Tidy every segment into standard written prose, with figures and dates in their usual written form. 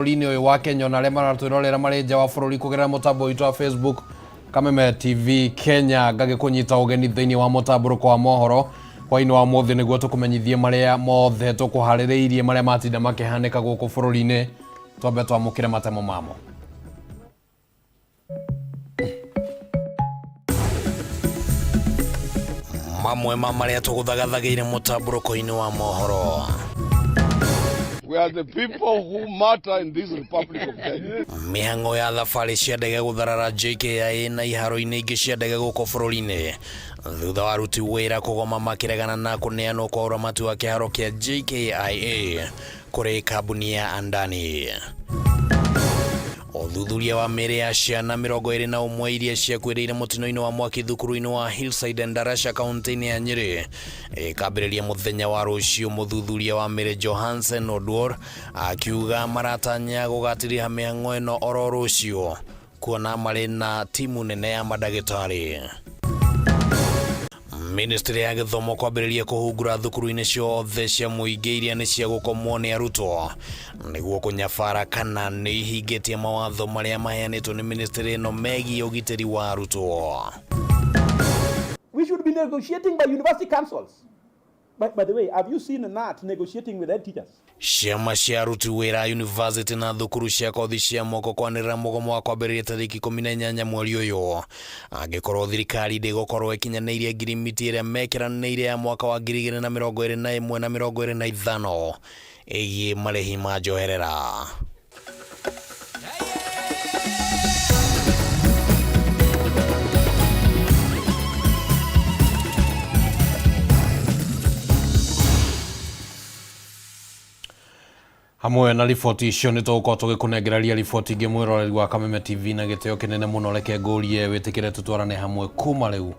Bũrũri-inĩ ũyũ wa Kenya ona arĩa maratwĩrorera marĩ nja wa bũrũri kũgerera mũtambo witũ wa Facebook Kameme TV Kenya, ngagĩkũnyita ũgeni thĩinĩ wa mũtambũrũko wa mohoro hwainĩ wa mũthĩ nĩguo tũkũmenyithie marĩa mothe tũkũharĩrĩirie marĩa matinda makĩhanĩka gũkũ bũrũri-inĩ. Twambe twamũkĩre matemo mamo. Mamwe ma marĩa tũgũthagathagĩire mũtambũrũko-inĩ wa mohoro. We are the people who matter in this Republic of Kenya. Mĩhang'o ya thabarĩ cia ndege gũtharara JKIA na iharo-inĩ ingĩ cia ndege gũkũ bũrũri-inĩ thutha wa aruti wĩra kũgoma makĩregana na kũneanwo kwa ũramati wa kĩharo kĩa JKIA kũrĩ kambuni ya Andani. Ũthuthuria wa mĩĩrĩ ya ciana 21 iria ciakuĩrĩire mũtino-inĩ wa mwaki thukuru-inĩ wa Hillside Endarasha kaunti-inĩ ya Nyĩrĩ ĩkambĩrĩria mũthenya wa rũciũ. Mũthuthuria wa mĩĩrĩ Johansen Oduor akiuga maratanya gũgatiriha mĩhang'o ĩno oro rũciũ kuona marĩ na timu nene ya mandagĩtarĩ. Ministry ya gĩthomo kwambĩrĩria kũhungura thukuru-inĩ ciothe cia mũingĩ iria nĩ cia gũkomwo nĩ arutwo nĩguo kũnyabara kana nĩ ihingĩtie mawatho marĩa maheanĩtwo nĩ ministry ĩno megiĩ ũgitĩri wa arutwo. We should be negotiating by university councils. By the way, have you seen KNUT negotiating with head teachers? Ciama cia aruti wĩra a university na thukuru cia kothi cia moko kwanĩrĩra mũgomo wa kwambĩrĩria tarĩki 18 mweri ũyũ angĩkorwo thirikari ndĩgũkorwo ĩkinyanĩirie ngirimiti ĩrĩa mekĩranĩire ya mwaka wa 2021 na 25 ĩgiĩ marĩhi ma njoherera. Hamwe na riboti icio nĩ tũgũkorwo tũgĩkũnengereria riboti ingĩ mwĩroreri wa Kameme TV na gĩtĩo kĩnene mũno. Reke ngũrie wĩtĩkĩre tũtwarane hamwe kuma rĩu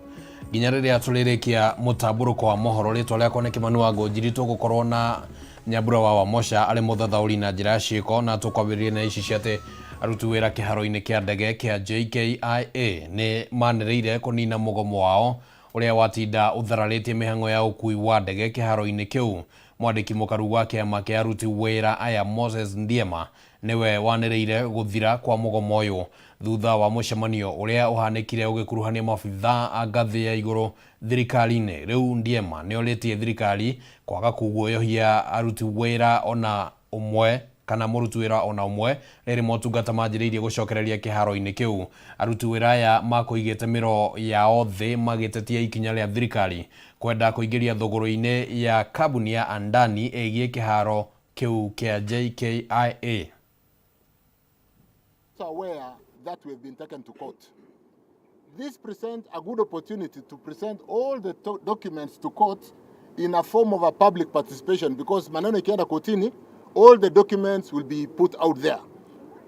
nginya rĩrĩa tũrĩrĩkia mũtambũrũko wa mohoro. Rĩtwa rĩakwa nĩ Kĩmani wa Ngũnjiri. Tũgũkorwo na Nyambura wa Wamosha arĩ mũthathaũri na njĩra ya ciĩko, na tũkwambĩrĩria na ici cia atĩ aruti wĩra kĩharo-inĩ kĩa ndege kĩa JKIA nĩ manĩrĩire kũnina mũgomo wao ũrĩa watinda ũthararĩtie mĩhang'o ya ũkui wa ndege kĩharo-inĩ kĩu. Mwandĩki mũkaru wa kĩama kĩa aruti wĩra aya Moses Ndiema nĩwe wanĩrĩire gũthira kwa mũgomo ũyũ thutha wa mũcemanio ũrĩa ũhanĩkire ũgĩkuruhania maabithaa a ngathĩ ya igũrũ thirikari-inĩ. Rĩu Ndiema nĩorĩtie thirikari kwaga kuguoyohia aruti wĩra ona ũmwe kana mũruti wĩra ona ũmwe rĩrĩ motungata manjĩrĩirie gũcokereria kĩharo-inĩ kĩu. Aruti wĩra aya makũigĩte mĩro yao thĩ magĩtetia ikinya rĩa thirikari kwenda kũingĩria thũgũrĩ-inĩ ya kambuni ya Andani ĩgiĩ kĩharo kĩu kĩa JKIA. Aware that we have been taken to court. This presents a good opportunity to present all the documents to court in a form of a public participation, because maneno ikienda kotini, all the documents will be put out there.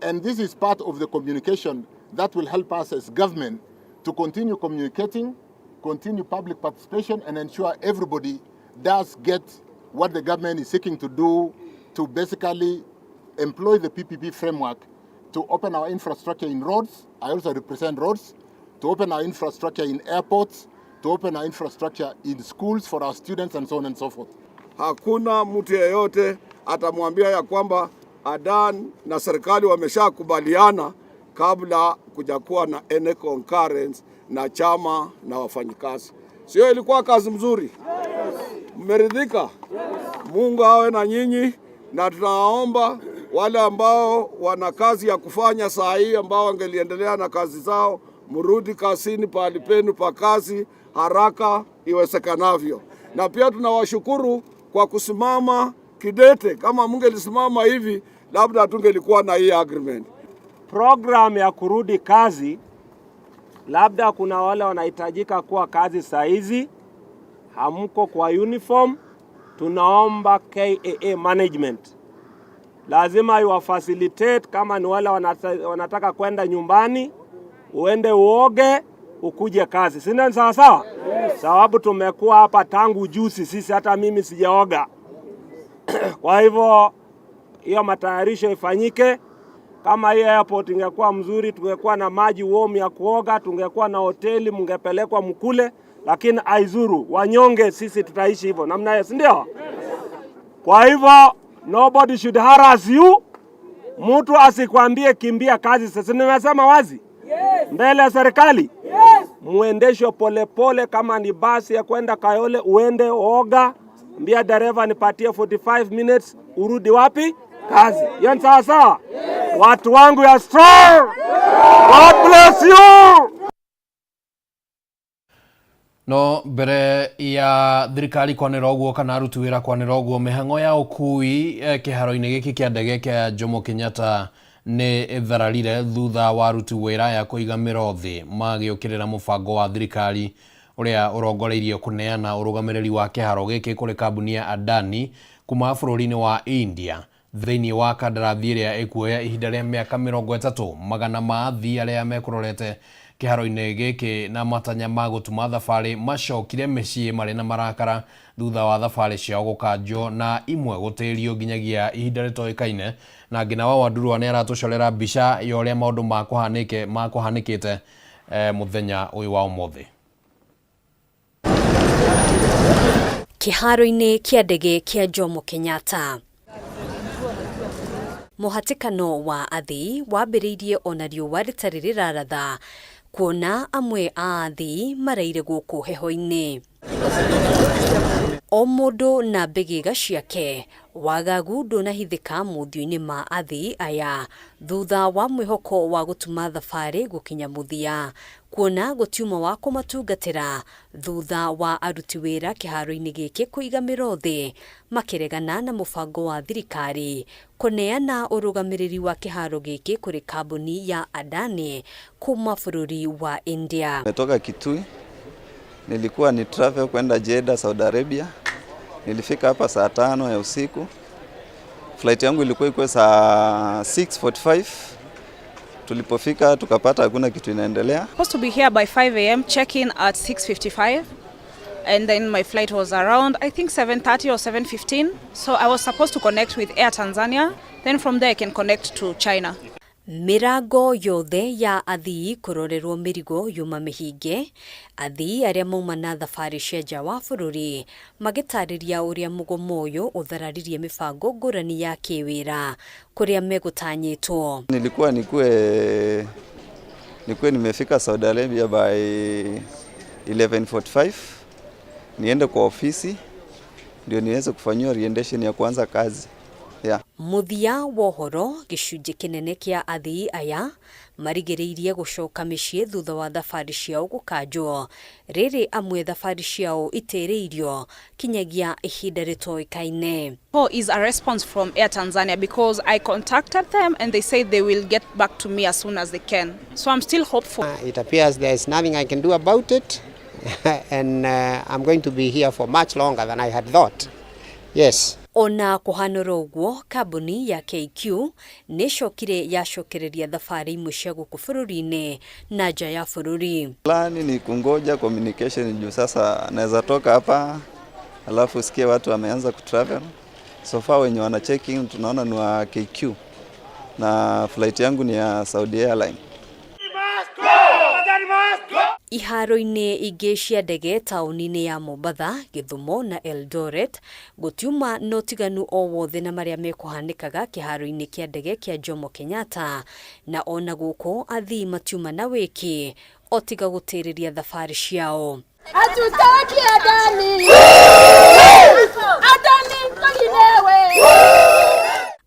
And this is part of the communication that will help us as government to continue communicating, continue public participation, and ensure everybody does get what the government is seeking to do to basically employ the PPP framework to open our infrastructure in roads. I also represent roads, to open our infrastructure in airports, to open our infrastructure in schools for our students, and so on and so forth. Hakuna mtu yeyote atamwambia ya kwamba Adan na serikali wameshakubaliana kabla kujakuwa na any concurrence na chama na wafanyikazi. Sio ilikuwa kazi mzuri? Mmeridhika? Mungu awe na nyinyi, na tunawaomba wale ambao wana kazi ya kufanya saa hii, ambao wangeliendelea na kazi zao, mrudi kazini pahali penu pa kazi haraka iwezekanavyo. Na pia tunawashukuru kwa kusimama kidete. Kama mungelisimama hivi, labda hatungelikuwa na hii agreement. Program ya kurudi kazi, labda kuna wale wanahitajika kuwa kazi saa hizi, hamko kwa uniform. Tunaomba KAA management lazima iwafacilitate, kama ni wale wanataka kwenda nyumbani, uende uoge ukuje kazi, si ndio? Sawa sawa, yes. Sababu tumekuwa hapa tangu juzi sisi, hata mimi sijaoga. Kwa hivyo hiyo matayarisho ifanyike. Kama hiyo airport ingekuwa mzuri, tungekuwa na maji warm ya kuoga, tungekuwa na hoteli, mngepelekwa mkule, lakini aizuru wanyonge, sisi tutaishi hivyo namna hiyo, si ndio? Kwa hivyo nobody should harass you. Mtu asikwambie kimbia kazi. Sasa nimesema wazi mbele ya serikali. Muendeshwe polepole, kama ni basi ya kwenda Kayole uende oga, ambia dereva nipatie 45 minutes, urudi wapi kazi. Hiyo ni sawa sawa? Watu wangu ya strong. God bless you. No mbere ya thirikari kwanĩrĩra ũguo kana aruti wĩra kwanĩrĩra ũguo, mĩhang'o ya ũkui kĩharo-inĩ gĩkĩ kĩa ndege kĩa Jomo Kenyatta nĩ ĩthararire thutha wa aruti wĩra aya kũiga mĩro thĩ magĩũkĩrĩra mũbango wa thirikari ũrĩa ũrongoreirie kũneana ũrũgamĩrĩri wa kĩharo gĩkĩ kũrĩ kambuni ya Adani kuma bũrũri-inĩ wa India thĩinĩ wa kandarathi ĩrĩa ĩkuoya ihinda rĩa mĩaka 30. Magana ma athii arĩa mekũrorete kĩharo-inĩ gĩkĩ na matanya ma gũtuma thabarĩ macokire mĩciĩ marĩ na marakara thutha wa thabarĩ ciao gũkanjwo na imwe gũtĩrio nginyagia ihinda rĩtoĩkaine. Na Ngina wa Wandurwa nĩ aratũcorera mbica ya ũrĩa maũndũ makũhanĩkĩte mũthenya ũyũ wa ũmũthĩ. Kĩharo-inĩ kĩa ndege kĩa Jomo Kenyatta, mũhatĩkano wa athii wambĩrĩirie ona riũa rĩtarĩ rĩraratha, kuona amwe a athii maraire gũkũ heho-inĩ, o mũndũ na mbĩgĩga ciake. Wagagu ndũnahithĩka mothiũ-inĩ ma athii aya thutha wa mwĩhoko wa gũtuma thabarĩ gũkinya mũthia, kuona gũtiuma wa kũmatungatĩra thutha wa aruti wĩra kĩharo-inĩ gĩkĩ kũiga mĩro thĩ makĩregana na mũbango wa thirikari kũneana ũrũgamĩrĩri wa kĩharo gĩkĩ kũrĩ kambuni ya Adani kuma bũrũri wa India. Nimetoka Kitui, nilikuwa ni travel kwenda Jeddah, Saudi Arabia. Nilifika hapa saa 5 ya usiku. Flight yangu ilikuwa ikuwe saa 6:45. Tulipofika tukapata hakuna kitu inaendelea. Supposed to be here by 5 a.m., check in at 6:55, and then my flight was around, I think, 7:30 or 7:15. So I was supposed to connect with Air Tanzania. Then from there I can connect to China. Mĩrango yothe ya athii kũrorerwo mĩrigo yuma mĩhinge, athii arĩa mauma na thabarĩ cia nja wa bũrũri magĩtarĩria ũrĩa mũgomo ũyũ ũthararirie mĩbango ngũrani ya kĩwĩra kũrĩa megũtanyĩtwo. Nilikuwa nikuwe nimefika Saudi Arabia by 11:45, niende kwa ofisi ndio niweze kufanyiwa orientation ya kuanza kazi. Yeah. Mũthia wa ũhoro, gĩcunjĩ kĩnene kĩa athii aya marigĩrĩirie gũcoka mĩciĩ thutha wa thabarĩ ciao gũkanjwo, rĩrĩ amwe thabarĩ ciao itĩrĩirio kinyagia ihinda rĩtoĩkaine. Oh, is a response from Air Tanzania because I contacted them and they said they will get back to me as soon as they can. So I'm still hopeful. It appears there is nothing I can do about it, and I'm going to be here for much longer than I had thought. Yes. Ona kũhanũra ũguo, kambuni ya KQ nĩ ĩcokire yacokereria thabarĩ imwe cia gũkũ bũrũri-inĩ na nja ya bũrũri. Plan ni kungoja communication juu sasa naweza toka hapa alafu sikie watu wameanza kutravel. So far wenye wana check in tunaona ni wa KQ na flight yangu ni ya Saudi Airline. Iharo-inĩ ingĩ cia ndege taũni-inĩ ya Mombatha, Gĩthumo na Eldoret gũtiuma na ũtiganu o wothe na marĩa mekũhanĩkaga kĩharo-inĩ kĩa ndege kĩa Jomo Kenyatta, na ona gũkũ athii matiuma na wĩki o tiga gũtĩrĩria thabarĩ ciao. Hatutaki Adani. Adani Kolinewe.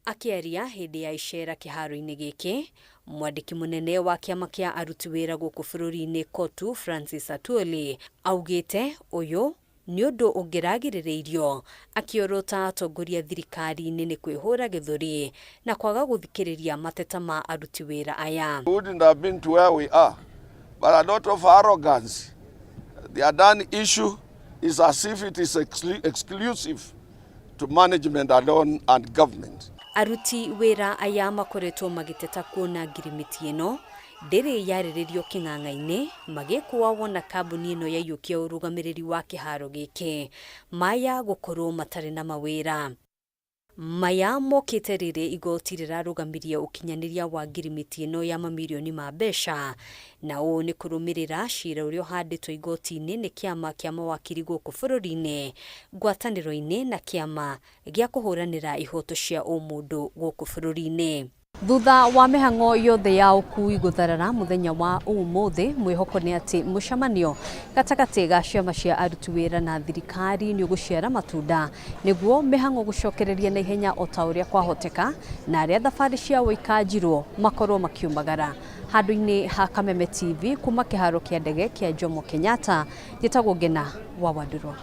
Akĩaria hĩndĩ ya icera kĩharo-inĩ gĩkĩ, mwandĩki mũnene wa kĩama kĩa aruti wĩra gũkũ bũrũri-inĩ KOTU, Francis Atwoli, augĩte ũyũ nĩ ũndũ ũngĩragirĩrĩirio, akĩorota atongoria thirikari-inĩ nĩ kwĩhũra gĩthũri na kwaga gũthikĩrĩria mateta ma aruti wĩra aya. We wouldn't have been to where we are. But a lot of arrogance. The Adani issue is as if it is exclusive to management alone and government. Aruti wĩra aya makoretwo magĩteta kuona ngirimiti ĩno ndĩrĩ yarĩrĩrio kĩng'ang'a-inĩ, magĩkũa wona kambuni ĩno yaiyũkia ũrũgamĩrĩri wa kĩharo gĩkĩ maya gũkorwo matarĩ na mawĩra. Maya mokĩte rĩrĩ igoti rĩrarũgamirie ũkinyanĩria wa ngirimiti ĩno ya mamirioni ma mbeca, na ũũ nĩ kũrũmĩrĩra cira ũrĩa ũhandĩtwo igoti-inĩ nĩ kĩama kĩa mawakiri gũkũ bũrũri-inĩ ngwatanĩro-inĩ na kĩama gĩa kũhũranĩra ihoto cia ũmũndũ gũkũ bũrũri-inĩ. Thutha wa mĩhang'o yothe ya ũkui gũtharara mũthenya wa ũmũthĩ, mwĩhoko nĩ atĩ mũcemanio gatagatĩ ga ciama cia aruti wĩra na thirikari nĩ ũgũciara matunda nĩguo mĩhang'o gũcokereria na ihenya o ta ũrĩa kwahoteka na arĩa thabarĩ ciao ikanjirwo makorwo makiumagara. Handũ-inĩ ha Kameme TV kuma kĩharo kĩa ndege kĩa Jomo Kenyatta, njĩtagwo Ngena wa Wandũrwa.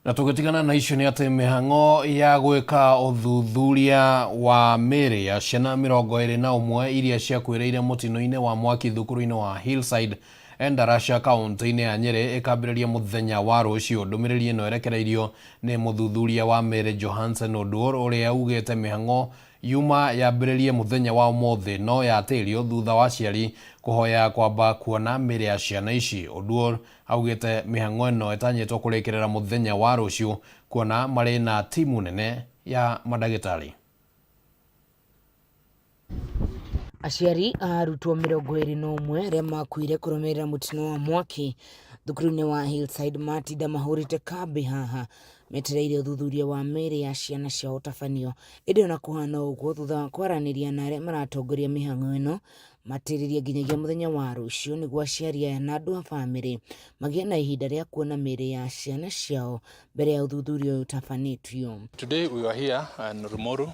Na tũgĩtigana na icio nĩ atĩ mĩhang'o ya gwĩka ũthuthuria wa mĩĩrĩ ya ciana 21 iria ciakuĩrĩire mũtino-inĩ wa mwaki thukuru-inĩ wa Hillside Endarasha kaunti-inĩ ya Nyĩrĩ ĩkambĩrĩria mũthenya wa rũciũ. Ndũmĩrĩri ĩno ĩrekereirio nĩ mũthuthuria wa mĩĩrĩ Johansen Oduor ũrĩa ugĩte mĩhang'o yuma yambĩrĩrie mũthenya wa ũmũthĩ no yatĩrio thutha wa aciari kũhoya kwamba kuona mĩĩrĩ ya ciana ici. Oduor augĩte mĩhang'o ĩno ĩtanyĩtwo kũrĩkĩrĩra mũthenya wa rũciũ kuona marĩ na timu nene ya mandagĩtarĩ. Aciari a arutwo 21 arĩa makuire kũrũmĩrĩra mũtino wa mwaki thukuru-inĩ wa Hillside matinda mahũrĩte kambĩ haha metereire ũthuthuria wa mĩĩrĩ ya ciana ciao ũtabanio. Ĩndĩ ona kũhana ũguo, thutha wa kwaranĩria na arĩa maratongoria mĩhang'o ĩno, matĩrĩrie nginyagia mũthenya wa rũciũ nĩguo aciari aya na andũ a bamĩrĩ magĩe na ihinda rĩa kuona mĩĩrĩ ya ciana ciao mbere ya ũthuthuria ũyũ ũtabanĩtio. Today we were here in Rumoru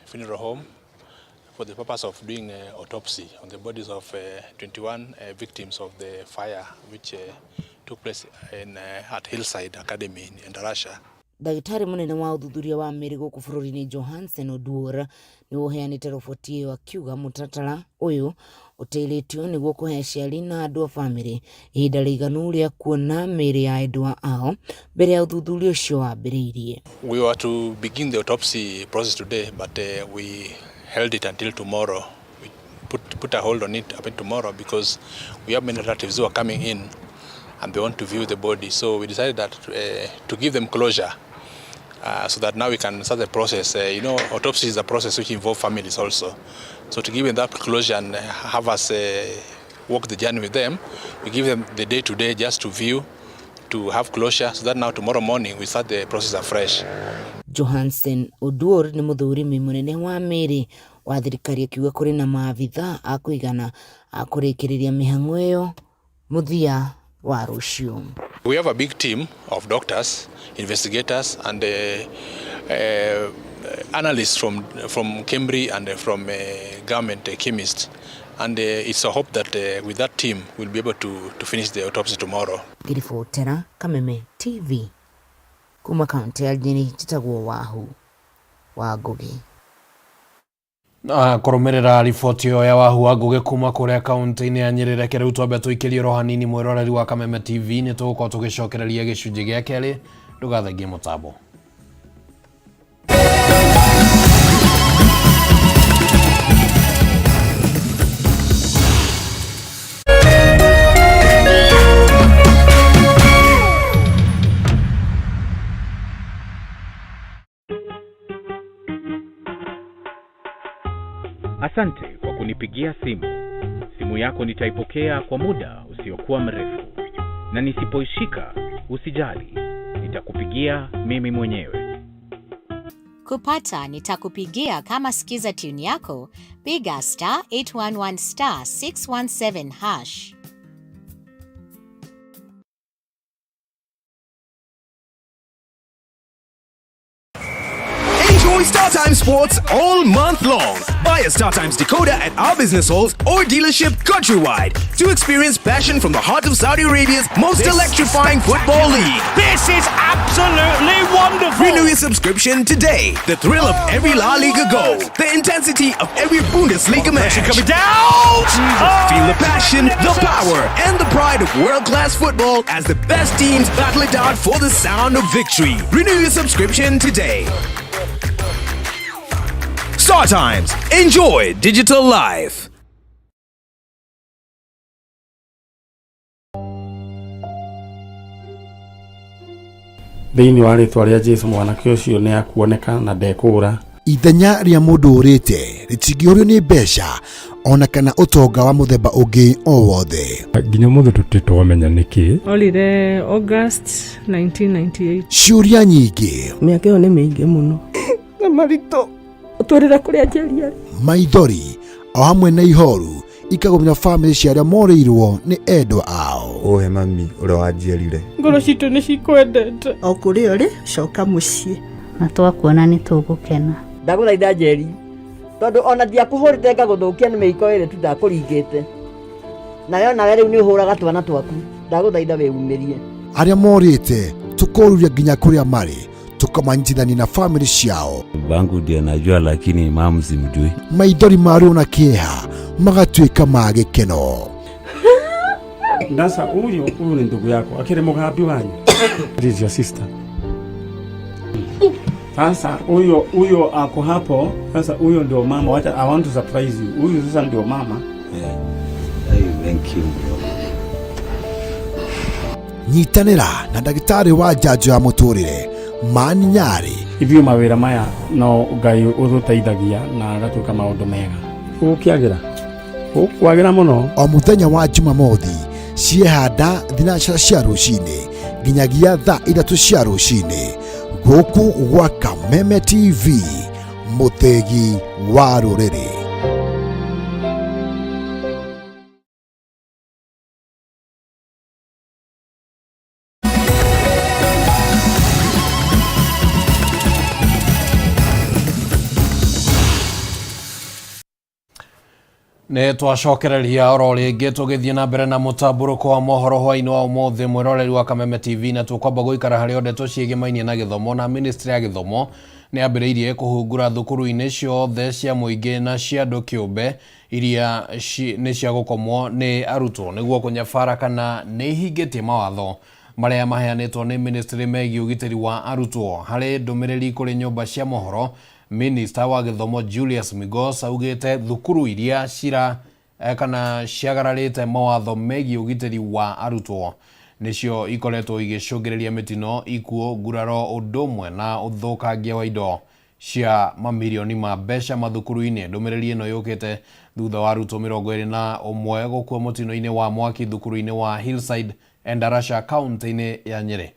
Funeral Home for the purpose of doing autopsy on the bodies of 21 victims of the fire which took place at Hillside Academy in Endarasha. Ndagĩtarĩ mũnene wa ũthuthuria wa mĩĩrĩ gũkũ bũrũri-inĩ Johansen Oduor nĩwe ũheanĩte roboti ĩyo akiuga mũtaratara ũyũ ũtĩrĩtio nĩguo kũhe aciari na andũ a bamĩrĩ ihinda rĩiganu rĩa kuona mĩĩrĩ ya endwa ao mbere ya ũthuthuria ũcio wambĩrĩirie. We were to begin the autopsy process today, but we held it until tomorrow. We put a hold on it up until tomorrow because we have many relatives who are coming in and they want to view the body. So we decided that to give them closure so that now we can start the process. Autopsy is a process which involves families also. So to give them that closure and have us walk the journey with them, we give them the day to day just to view, to have closure, so that now tomorrow morning we start the process afresh. Johansen Oduor nĩ mũthũrimi mũnene wa mĩĩrĩ wa thirikari akiuga kũrĩ na maabitha a kũigana a kũrĩkĩrĩria mĩhang'o ĩyo mũthia wa rũciũ. We have a big team of doctors, investigators and analysts from Cambridge and from government chemists, and it's a hope that with that team we'll be able to finish the autopsy tomorrow. Ngĩribotera Kameme TV kuma kaunti ya Nyeri, njĩtagwo Wahu wa Ngugi. Na kũrũmĩrĩra riboti ĩyo ya Wahu wa Ngugi kuma kũrĩa kaunti-inĩ ya Nyeri, reke rĩu twambe tũikĩrie oro hanini mwĩroreri wa Kameme TV, nĩ tũgũkorwo tũgĩcokereria gĩcunjĩ gĩa kerĩ, ndũgathengie mũtambo. Asante kwa kunipigia simu. Simu yako nitaipokea kwa muda usiokuwa mrefu, na nisipoishika usijali, nitakupigia mimi mwenyewe. Kupata nitakupigia kama skiza tune yako, piga star 811 star 617 hash. Enjoy StarTimes Sports all month long. Buy a StarTimes decoder at our business halls or dealership countrywide to experience passion from the heart of Saudi Arabia's most This electrifying football league. This is absolutely wonderful. Renew your subscription today. The thrill of every La Liga goal, the intensity of every Bundesliga match. Coming down. Feel the passion, the power, and the pride of world-class football as the best teams battle it out for the sound of victory. Renew your subscription today. Star Times. Enjoy digital life. Thĩinĩ wa rĩtwa rĩa Jesu mwanake ũcio nĩ akuoneka na ndekũra. Ithenya rĩa mũndũ ũrĩte rĩtingĩũrio nĩ mbeca ona kana ũtonga wa mũthemba ũngĩ o wothe. Nginya ũmũthĩ tũtirĩ twamenya nĩkĩ. Orire August 1998. Ciũria nyingĩ. Mĩaka ĩyo nĩ mĩingĩ mũno. Na maritũ. Ũtwĩrĩre kũrĩa Njeri arĩ. Maithori o hamwe na ihoru ikagũmĩra bamĩrĩ cia arĩa morĩirwo nĩ endwa ao. Ũhe mami ũrĩa wanjiarire. Ngoro citũ nĩ cikwendete. O kũrĩa ũrĩ, coka mũciĩ. Na twakuona nĩ tũgũkena. Ndagũthaitha Njeri, tondũ ona ndiakũhũrĩte ngagũthũkia nĩ mĩiko ĩrĩ tu ndakũringĩte. Nawe onawe rĩu nĩ ũhũraga twana twaku. Ndagũthaitha wĩumĩrie. Arĩa morĩte tũkoruria nginya kũrĩa marĩ tũkamanyitithania na bamĩrĩ ciao. Babangu ndiye najua, lakini mamu simjui. Maithori ma ruo na kĩeha magatuĩka ma gĩkeno. Sasa huyu huyu ni ndugu yako, akiri mugambi wanyu. This is your sister. Sasa huyo huyo ako hapo. Sasa huyo ndio mama. Wacha, I want to surprise you. Huyu sasa ndio mama. Yeah. Hey, thank you bro. Nyitanĩra na ndagĩtarĩ wa njanjo ya mũtũrĩre Mani Nyarĩ. Ithuĩ mawĩra maya no Ngai ũtũteithagia na agatuĩka maũndũ mega. Gũkĩagĩra gũkwagĩra mũno. O mũthenya wa Jumamothi ciehanda thinacara cia rũcinĩ nginyagia thaa 3 cia rũcinĩ gũkũ gwa Kameme TV, mũthĩgi wa rũrĩrĩ. Nĩ twacokereria oro rĩngĩ tũgĩthiĩ na mbere na mũtambũrũko wa mohoro hwaĩ-inĩ wa ũmũthĩ mwĩroreri wa Kameme TV, na tũkwamba gũikara harĩa ndeto ciĩgĩmainie na gĩthomo. Na ministry ya gĩthomo nĩ yambĩrĩirie kũhungura thukuru-inĩ ciothe cia mũingĩ na cia andũ kĩũmbe iria nĩ cia gũkomwo nĩ arutwo nĩguo kũnyabara kana nĩ ihingĩtie mawatho marĩa maheanĩtwo nĩ ministry megiĩ ũgitĩri wa arutwo. Harĩ ndũmĩrĩri kũrĩ nyũmba cia mohoro, Minister wa gĩthomo Julius Migos augĩte thukuru iria cira kana ciagararĩte mawatho megiĩ ũgitĩri wa arutwo nĩcio ikoretwo igĩcũngĩrĩria mĩtino, ikuũ, nguraro ũndũ ũmwe na ũthũkangia wa indo cia mamirioni ma mbeca mathukuru-inĩ. Ndũmĩrĩri ĩno yũkĩte thutha wa arutwo 21 gũkua mũtino-inĩ wa mwaki thukuru-inĩ wa Hillside Endarasha kaunti-inĩ ya Nyĩrĩ.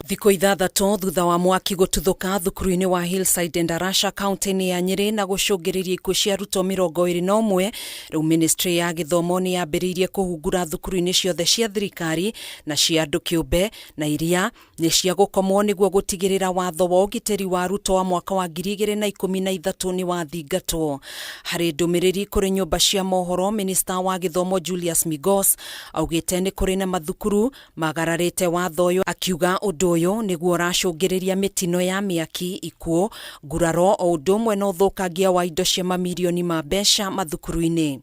Thikũ ithathatũ thutha wa mwaki gũtuthũka thukuru-inĩ wa Hillside Endarasha kaunti-inĩ ya Nyĩrĩ na gũcũngĩrĩria ikuũ cia arutwo 21, rĩu ministry ya gĩthomo nĩ yambĩrĩirie kũhungura thukuru-inĩ ciothe cia thirikari na cia andũ kĩũmbe na iria nĩ cia gũkomwo nĩguo gũtigĩrĩra watho wa ũgitĩri wa arutwo wa mwaka wa 2013 nĩ wathingatwo. Harĩ ndũmĩrĩri kũrĩ nyũmba cia mohoro, minista wa gĩthomo Julius Migos augĩte nĩ kũrĩ na mathukuru magararĩte watho ũyũ, akiuga ũndũ ũyũ nĩguo ũracũngĩrĩria mĩtino ya mĩaki, ikuũ, nguraro o ũndũ ũmwe na ũthũkangia wa indo cia mamirioni ma mbeca mathukuru-inĩ.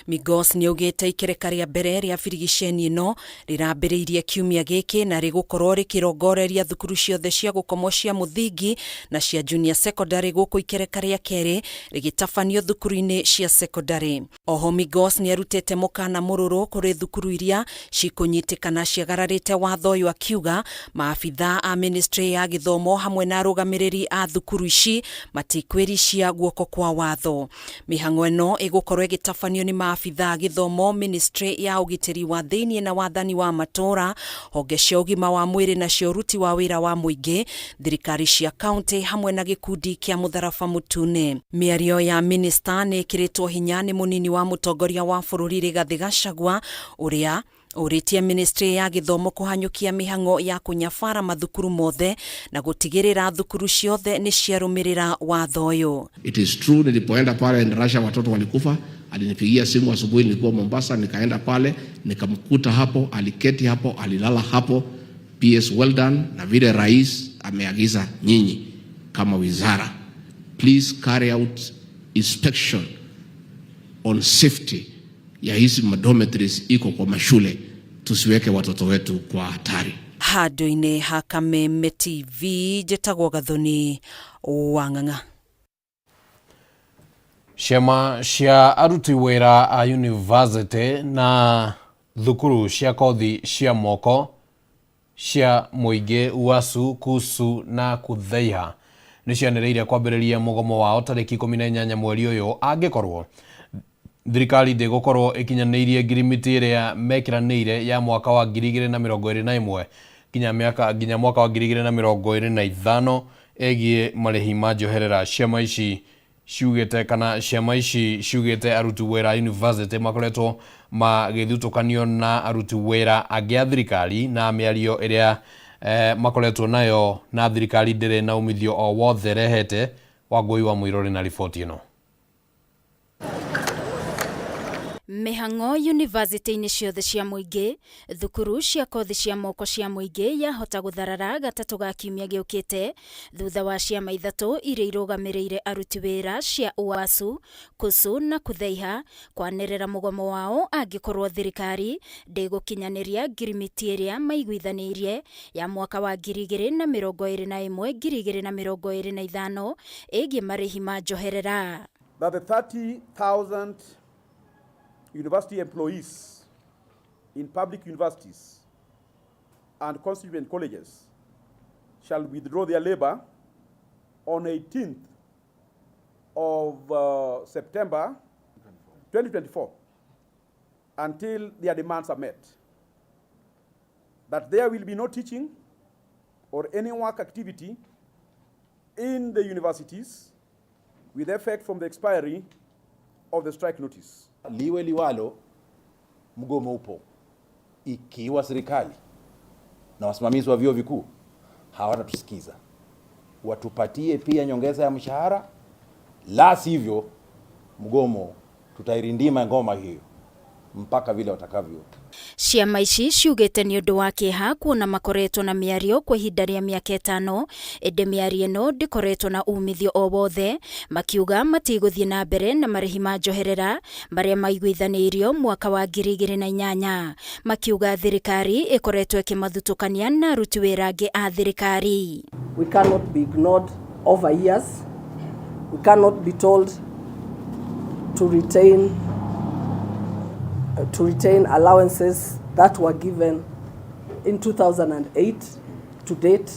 Migos nĩaugĩte ikereka rĩa mbere rĩa birigiceni ĩno rĩrambĩrĩirie kiumia gĩkĩ na rĩgũkorwo rĩkĩrongoreria thukuru ciothe cia gũkomwo cia mũthingi na cia junior secondary, gũkũ ikereka rĩa kerĩ rĩgĩtabanio thukuru-inĩ cia secondary. Oho Migos nĩarutĩte mũkana mũrũrũ kũrĩ thukuru iria cikũnyitĩkana ciagararĩte watho ũyũ, akiuga maabitha a ministry ya gĩthomo hamwe na arũgamĩrĩri a thukuru ici matikwĩricia guoko kwa watho. Mĩhang'o ĩno ĩgũkorwo ĩgĩtabanio nĩ maabitha a gĩthomo, ministry ya ũgitĩri wa thĩiniĩ na wathani wa matũũra, honge cia ũgima wa mwĩrĩ na cia ũruti wa wĩra wa mũingĩ, thirikari cia kaunti hamwe na gĩkundi kĩa mũtharaba mũtune. Mĩario ya minista nĩ ĩkĩrĩtwo hinya nĩ mũnini wa mũtongoria wa bũrũri Rigathĩ Gachagua ũrĩa ũrĩtie ministry ya gĩthomo kũhanyũkia mĩhang'o ya kũnyabara mathukuru mothe na gũtigĩrĩra thukuru ciothe nĩ ciarũmĩrĩra watho ũyũ. It is true, nilipoenda pale Endarasha watoto walikufa. Alinipigia simu asubuhi, nilikuwa Mombasa, nikaenda pale nikamkuta hapo, aliketi hapo, alilala hapo. PS well done, na vile rais ameagiza nyinyi kama wizara, please carry out inspection on safety ya hizi dormitories iko kwa mashule, tusiweke watoto wetu kwa hatari. Handũ-inĩ ha Kameme TV njĩtagwo Gathoni wa Ng'ang'a. Ciama cia aruti wĩra a university na thukuru cia kothi cia moko cia mũingĩ UASU, KUSU na KUTHEIHA nĩ cianĩrĩire kwambĩrĩria mũgomo wao tarĩki 18 mweri ũyũ angĩkorwo Thirikari ndĩgũkorwo ĩkinyanĩirie ngirimiti ĩrĩa mekĩranĩire ya mwaka wa 2021 nginya mĩaka nginya mwaka wa 2025 ĩgiĩ marĩhi ma njoherera. Ciama ici ciugĩte kana ciama ici ciugĩte aruti wĩra a university makoretwo magĩthutũkanio na aruti wĩra angĩ a thirikari na mĩario ĩrĩa makoretwo nayo na thirikari ndĩrĩ na umithio o wothe rehete. Wangũi wa Mũirũrĩ na riboti ĩno. Mĩhang'o yunivasĩtĩ-inĩ ciothe cia mũingĩ, thukuru cia kothi cia moko cia mũingĩ yahota gũtharara gatatũ ga kiumia gĩũkĩte thutha wa ciama ithatũ iria irũgamĩrĩire aruti wĩra cia UASU, KUSU na KUTHEIHA kwanĩrĩra mũgomo wao angĩkorwo thirikari ndĩgũkinyanĩria ngirimiti ĩrĩa maiguithanĩirie ya mwaka wa 2021 2025 ĩgiĩ marĩhi ma njoherera. That the 30,000 university employees in public universities and constituent colleges shall withdraw their labor on 18th of September 2024 until their demands are met. That there will be no teaching or any work activity in the universities with effect from the expiry of the strike notice. Liwe liwalo, mgomo upo. Ikiwa serikali na wasimamizi wa vyuo vikuu hawatatusikiza, watupatie pia nyongeza ya mshahara, la sivyo mgomo tutairindima ngoma hiyo mpaka vile watakavyo. Ciama ici ciugĩte nĩ ũndũ wa kĩeha kuona makoretwo na mĩario kwa ihinda rĩa mĩaka ĩtano, ĩndĩ mĩario ĩno ndĩkoretwo na umithio o wothe, makiuga matigũthiĩ na mbere na marĩhi ma njoherera marĩa maiguithanĩirio mwaka wa 2008, makiuga thirikari ĩkoretwo ĩkĩmathutũkania na aruti wĩra angĩ a thirikari. We cannot be ignored over years. We cannot be told to retain allowances that were given in 2008 to date.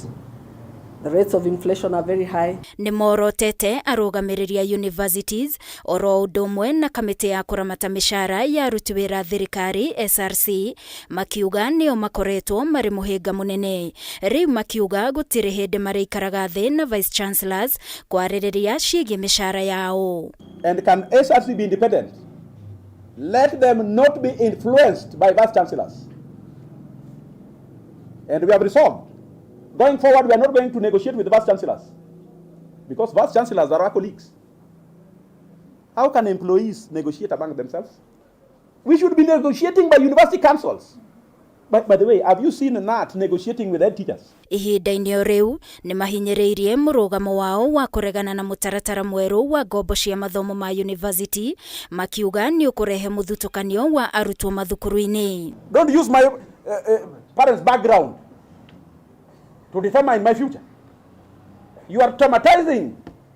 The rates of inflation are very high. Nĩ morotete arũgamĩrĩri a universities oro ũndũ ũmwe na kamĩtĩ ya kũramata mĩcara ya aruti wĩra thirikari SRC, makiuga nĩo makoretwo marĩ mũhĩnga mũnene. Rĩu makiuga gũtirĩ hĩndĩ marĩikaraga thĩ na vice chancellors kwarĩrĩria ciĩgiĩ mĩcara yao. And can SRC be independent? Let them not be influenced by vice chancellors. And we have resolved. Going forward, we are not going to negotiate with the vice chancellors because vice chancellors are our colleagues. How can employees negotiate among themselves? We should be negotiating by university councils. By the way, have you seen NAT negotiating with head teachers? Ihinda-inĩ o rĩu nĩ mahinyĩrĩirie mũrũgamo wao wa kũregana na mũtaratara mwerũ wa ngombo cia mathomo ma university, makiuga nĩ ũkũrehe mũthutũkanio wa arutwo mathukuru-inĩ. Don't use my parents' background to determine my future. You are traumatizing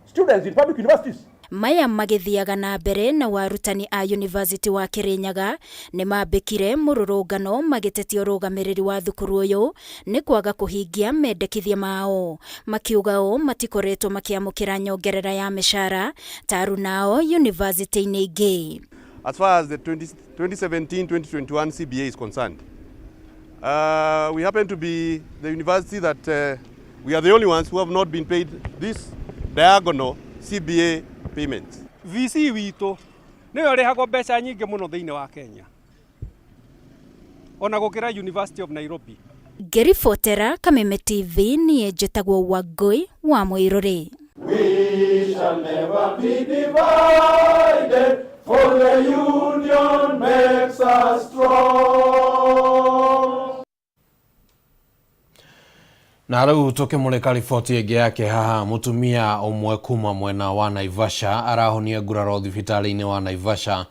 students in public universities. Maya magĩthiaga na mbere na warutani a University wa Kirinyaga nĩ mambĩkire mũrũrũngano magĩtetia ũrũgamĩrĩri wa thukuru ũyũ nĩ kwaga kũhingia mendekithia mao, makiuga ũũ matikoretwo makĩamũkĩra nyongerera ya mĩcara ta arunao university-inĩ ingĩ. As far as the 2017-2021 CBA is concerned, we happen to be the university that we are the only ones who have not been paid this diagonal CBA payments. VC witũ nĩwe ũrĩhagwo mbeca nyingĩ mũno thĩinĩ wa Kenya ona gũkĩra University of Nairobi. Ngĩribotera Kameme TV niĩ njĩtagwo Wangũi wa Mũirũrĩ. We shall never be divided, for the union makes us strong. Na rĩu tũkĩmũrĩka riboti ĩngĩ yake haha, mũtumia ũmwe kuma mwena wa Naivasha arahonia nguraro thibitarĩ-inĩ wa Naivasha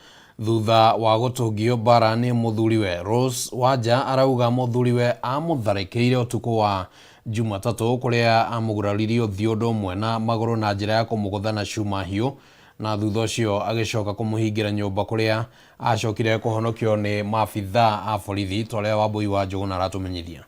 thutha wa gũtũngio mbara nĩ mũthuriwe. Rose Wanja arauga mũthuriwe amũtharĩkĩire ũtukũ wa Jumatatũ kũrĩa amũguraririe ũthiũ ũndũ ũmwe na magũrũ na njĩra ya kũmũgũtha na cuma hiũ, na thutha ũcio agĩcoka kũmũhingĩra nyũmba kũrĩa acokire kũhonokio nĩ maabithaa a borithi. Ta ũrĩa Wambui wa Njũgũna aratũmenyithia.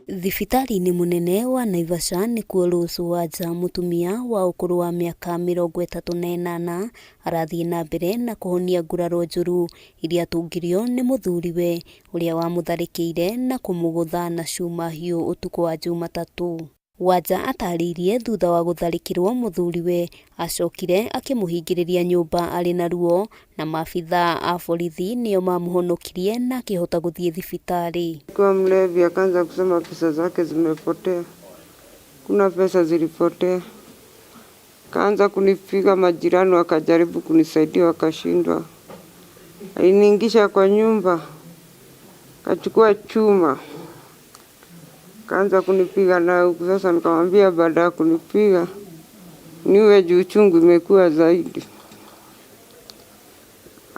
Thibitarĩ-inĩ mũnene wa Naivasha nĩkuo Rose Wanja mũtumia wa ũkũrũ wa mĩaka 38 arathiĩ na mbere na kũhonia nguraro njũru iria atũngirio nĩ mũthuriwe ũrĩa wamũtharĩkĩire na kũmũgũtha na cuma hiũ ũtukũ wa Jumatatũ. Wanja atarĩirie thutha wa gũtharĩkĩrwo mũthuriwe acokire akĩmũhingĩrĩria nyũmba arĩ na ruo na maabithaa a borithi nĩo mamũhonokirie na akĩhota gũthiĩ thibitarĩ. Kwa mlevi akaanza kusema pesa zake zimepotea, kuna pesa zilipotea. Kaanza kunipiga, majirani wakajaribu kunisaidia wakashindwa. Aliniingisha kwa nyumba, kachukua chuma kaanza kunipiga nayo huku. Sasa nikamwambia baada ya kunipiga niwe juu uchungu imekuwa zaidi.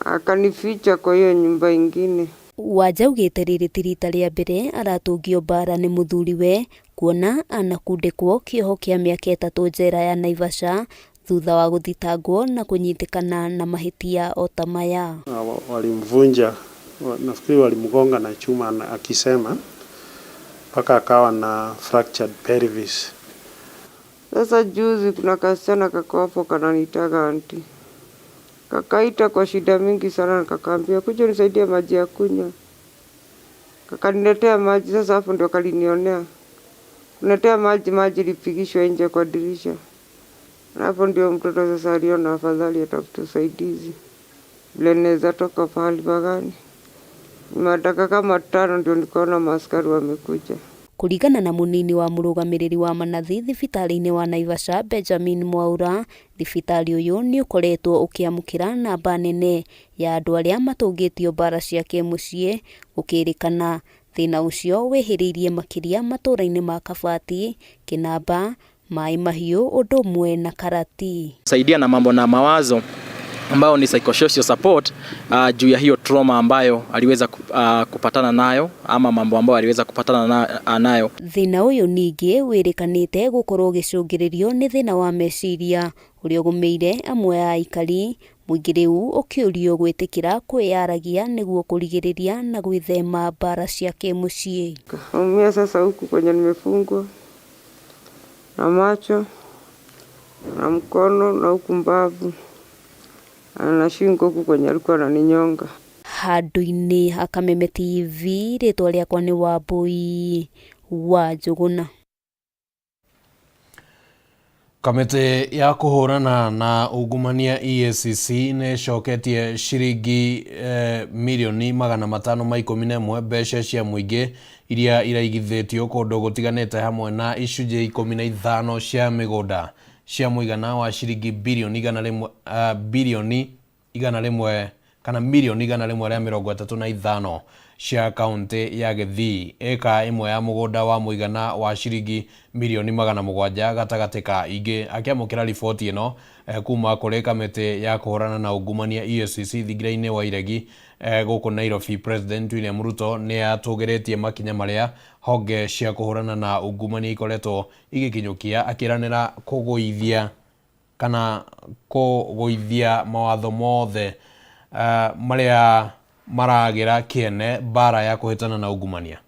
Akanificha kwa hiyo nyumba ingine. Wanja augĩte rĩrĩ ti rita rĩa mbere aratũngio mbara nĩ mũthuriwe kuona anakundĩkwo kĩoho kĩa mĩaka 3 njera ya Naivasha thutha wa gũthitangwo na kũnyitĩkana na mahĩtia o ta maya. Walimvunja, nafikiri walimgonga na chuma akisema mpaka akawa na fractured pelvis. Sasa juzi kuna kasichana kako hapo kananitaga anti, kakaita kwa shida mingi sana, nikakamwambia kuja nisaidie maji ya kunywa, kakaniletea maji. Sasa hapo ndio kalinionea kuniletea maji, maji ilipigishwa nje kwa dirisha, na hapo ndio mtoto sasa aliona afadhali atafute usaidizi vile naweza toka pahali pagani. Madaka kama 5 ndio nikaona maaskari wamekuja. Kũringana na mũnini wa mũrũgamĩrĩri wa manathi thibitarĩ-inĩ wa Naivasha Benjamin Mwaura, thibitarĩ ũyũ nĩ ũkoretwo ũkĩamũkĩra namba nene ya andũ arĩa matũngĩtio mbara cia kĩmũciĩ, gũkĩrĩkana thĩna ũcio wĩhĩrĩirie makĩria matũũra-inĩ ma Kabati, Kĩnamba, Maĩ Mahiũ ũndũ ũmwe na Karati. Saidia na mambo na mawazo ambao ni psychosocial support juu ya hiyo trauma ambayo aliweza kupatana nayo ama mambo ambayo aliweza kupatana nayo. Thĩna ũyũ ningĩ wĩrĩkanĩte gũkorwo ũgĩcũngĩrĩrio nĩ thĩna wa meciria ũrĩa ũgũmĩire amwe a aikari, mũingĩ rĩu ũkĩũrio gwĩtĩkĩra kwĩyaragia nĩguo kũrigĩrĩria na gwĩthema mbara cia kĩmũciĩ. Umia sasa huku kwenye nimefungwa na macho na mkono na huku mbavu na shingo huku kwenye alikuwa ananinyonga. Handũ-inĩ ha Kameme TV, rĩtwa rĩakwa nĩ Wambui wa Njũgũna. Kamĩtĩ ya kũhũrana na ungumania EACC nĩ ĩcoketie ciringi mirioni 511 mbeca cia mũingĩ iria iraigithĩtio kũndũ gũtiganĩte hamwe na icunjĩ 15 cia mĩgũnda cia mũigana wa ciringi birioni 100 kana mirioni 135 cia kaunti ya Gĩthii, ĩka ĩmwe ya mũgũnda wa mũigana wa ciringi mirioni 700 gatagatĩ ka ingĩ. Akĩamũkĩra riboti ĩno kuma kũrĩ kamĩtĩ ya kũhũrana na ungumania EACC thingira-inĩ wa Iregi gũkũ Nairobi, President William Ruto nĩ atũgĩrĩtie makinya marĩa honge cia kũhũrana na ungumania ikoretwo igĩkinyũkia, akĩranĩra kũgũithia kana kũgũithia mawatho mothe marĩa maragĩra kĩene mbara ya kũhĩtana na ungumania.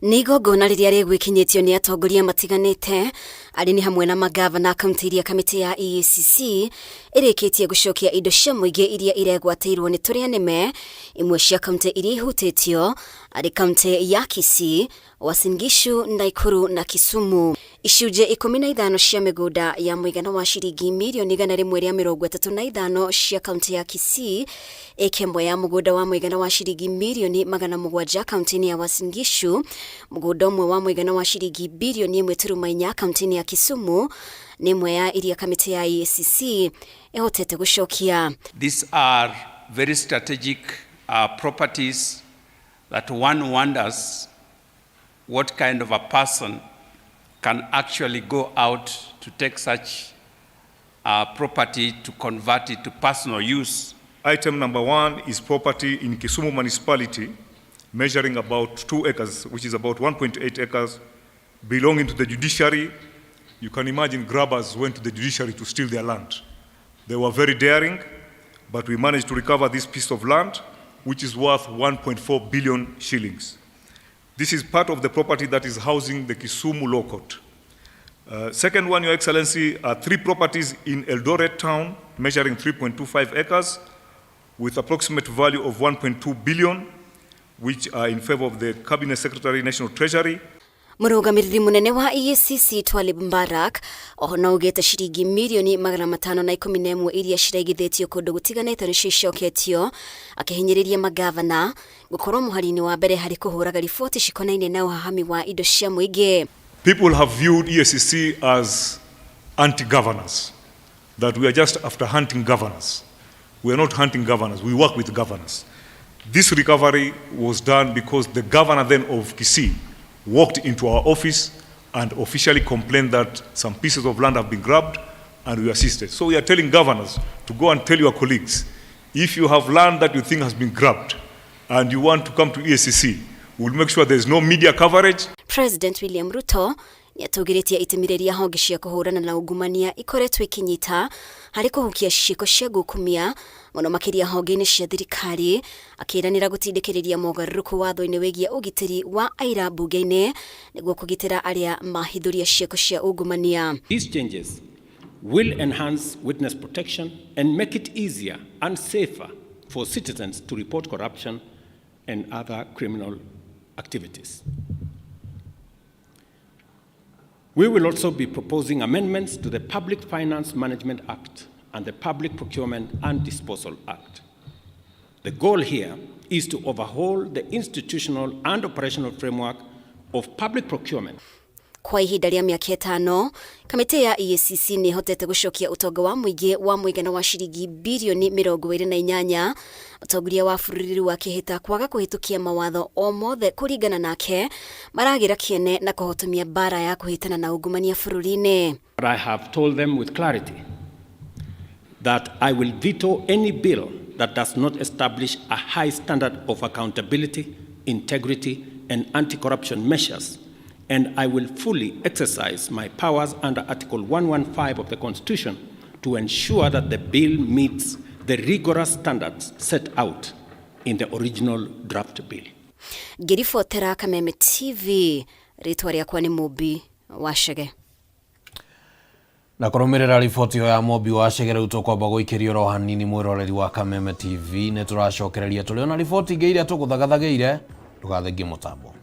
Nĩ igongona rĩrĩa rĩgwĩkinyĩtio nĩ atongoria matiganĩte arĩ nĩ hamwe na magavana kaunti iria kamĩtĩ ya EACC ĩrĩkĩtie gũcokia indo cia mũingĩ iria iregwatĩirwo nĩ tũrĩa nĩme. Imwe cia kaunti iria ihutĩtio arĩ kaunti ya Kisii, Uasin Gishu, Nakuru na Kisumu. Icunjĩ 15 cia mĩgũnda ya mũigana wa ciringi mirioni 135 cia kaunti ya Kisii, ĩka ĩmwe ya mũgũnda wa mũigana wa ciringi mirioni 700 kaunti-inĩ ya Uasin Gishu, mũgũnda ũmwe wa mũigana wa ciringi birioni 1.4 kaunti-inĩ ya Kisumu nĩ ĩmwe ya iria kamĩtĩ ya EACC ĩhotete gũcokia. These are very strategic properties that one wonders what kind of a person can actually go out to take such property to convert it to personal use. Item number 1 is property in Kisumu municipality measuring about 2 acres, which is about 1.8 acres, belonging to the judiciary. You can imagine grabbers went to the judiciary to steal their land. They were very daring, but we managed to recover this piece of land which is worth 1.4 billion shillings. This is part of the property that is housing the Kisumu Law Court. Second one, Your Excellency, are 3 properties in Eldoret town measuring 3.25 acres with approximate value of 1.2 billion, which are in favor of the Cabinet Secretary, National Treasury. Mũrũgamĩrĩri mũnene wa EACC Twalib Mbarak oho no augĩte ciringi mirioni 511 iria ciraigithĩtio kũndũ gũtiganĩte nĩcio icoketio, akĩhinyĩrĩria magavana gũkorwo mũhari-inĩ wa mbere harĩ kũhũraga riboti cikonainie na ũhahami wa indo cia mũingĩ. People have viewed EACC as anti-governors, that we are just after hunting governors. We are not hunting governors, we work with governors. This recovery was done because the governor then of Kisii walked into our office and officially complained that some pieces of land have been grabbed, and we assisted. So we are telling governors to go and tell your colleagues, if you have land that you think has been grabbed and you want to come to EACC, we'll make sure there's no media coverage. President William Ruto nĩatũgĩrĩtie itemi rĩrĩa honge cia kũhũrana na ungumania ikoretwo ikinyita harĩ kũhukia ciĩko cia ngukumia mũno makĩria honge-inĩ cia thirikari, akĩranĩra gũtindĩkĩrĩria mogarũrũku watho-inĩ wĩgiĩ ũgitĩri wa aira mbunge-inĩ nĩguo kũgitĩra arĩa mahithũria ciĩko cia ungumania. These changes will enhance witness protection and make it easier and safer for citizens to report corruption and other criminal activities. We will also be proposing amendments to the Public Finance Management Act and the Public Procurement and Disposal Act. The goal here is to overhaul the institutional and operational framework of public procurement. Kwa ihinda rĩa mĩaka 5, kamĩtĩ ya EACC nĩ ĩhotete gũcokia ũtonga wa mũingĩ wa mũigana wa ciringi birioni 28. Mũtongoria wa bũrũri rĩu akĩhĩta kwaga kũhĩtũkia mawatho o mothe kũringana nake maragĩra kĩene na kũhotomia mbara ya kũhĩtana na ungumania bũrũri-inĩ. But I have told them with clarity that I will veto any bill that does not establish a high standard of accountability, integrity, and anti-corruption measures, and I will fully exercise my powers under Article 115 of the Constitution to ensure that the bill meets the rigorous standards set out in the original draft bill. Ngĩribotera Kameme TV, rĩtwa rĩakwa nĩ Mũmbi wa Chege. Na kũrũmĩrĩra riboti ĩyo ya Mũmbi wa Chege rĩu tũkwamba gũikĩrio oro hanini mwĩroreri wa Kameme TV, nĩ tũracokereria tũrĩ ona riboti ingĩ iria tũgũthagathagĩire, ndũgathengie mũtambo.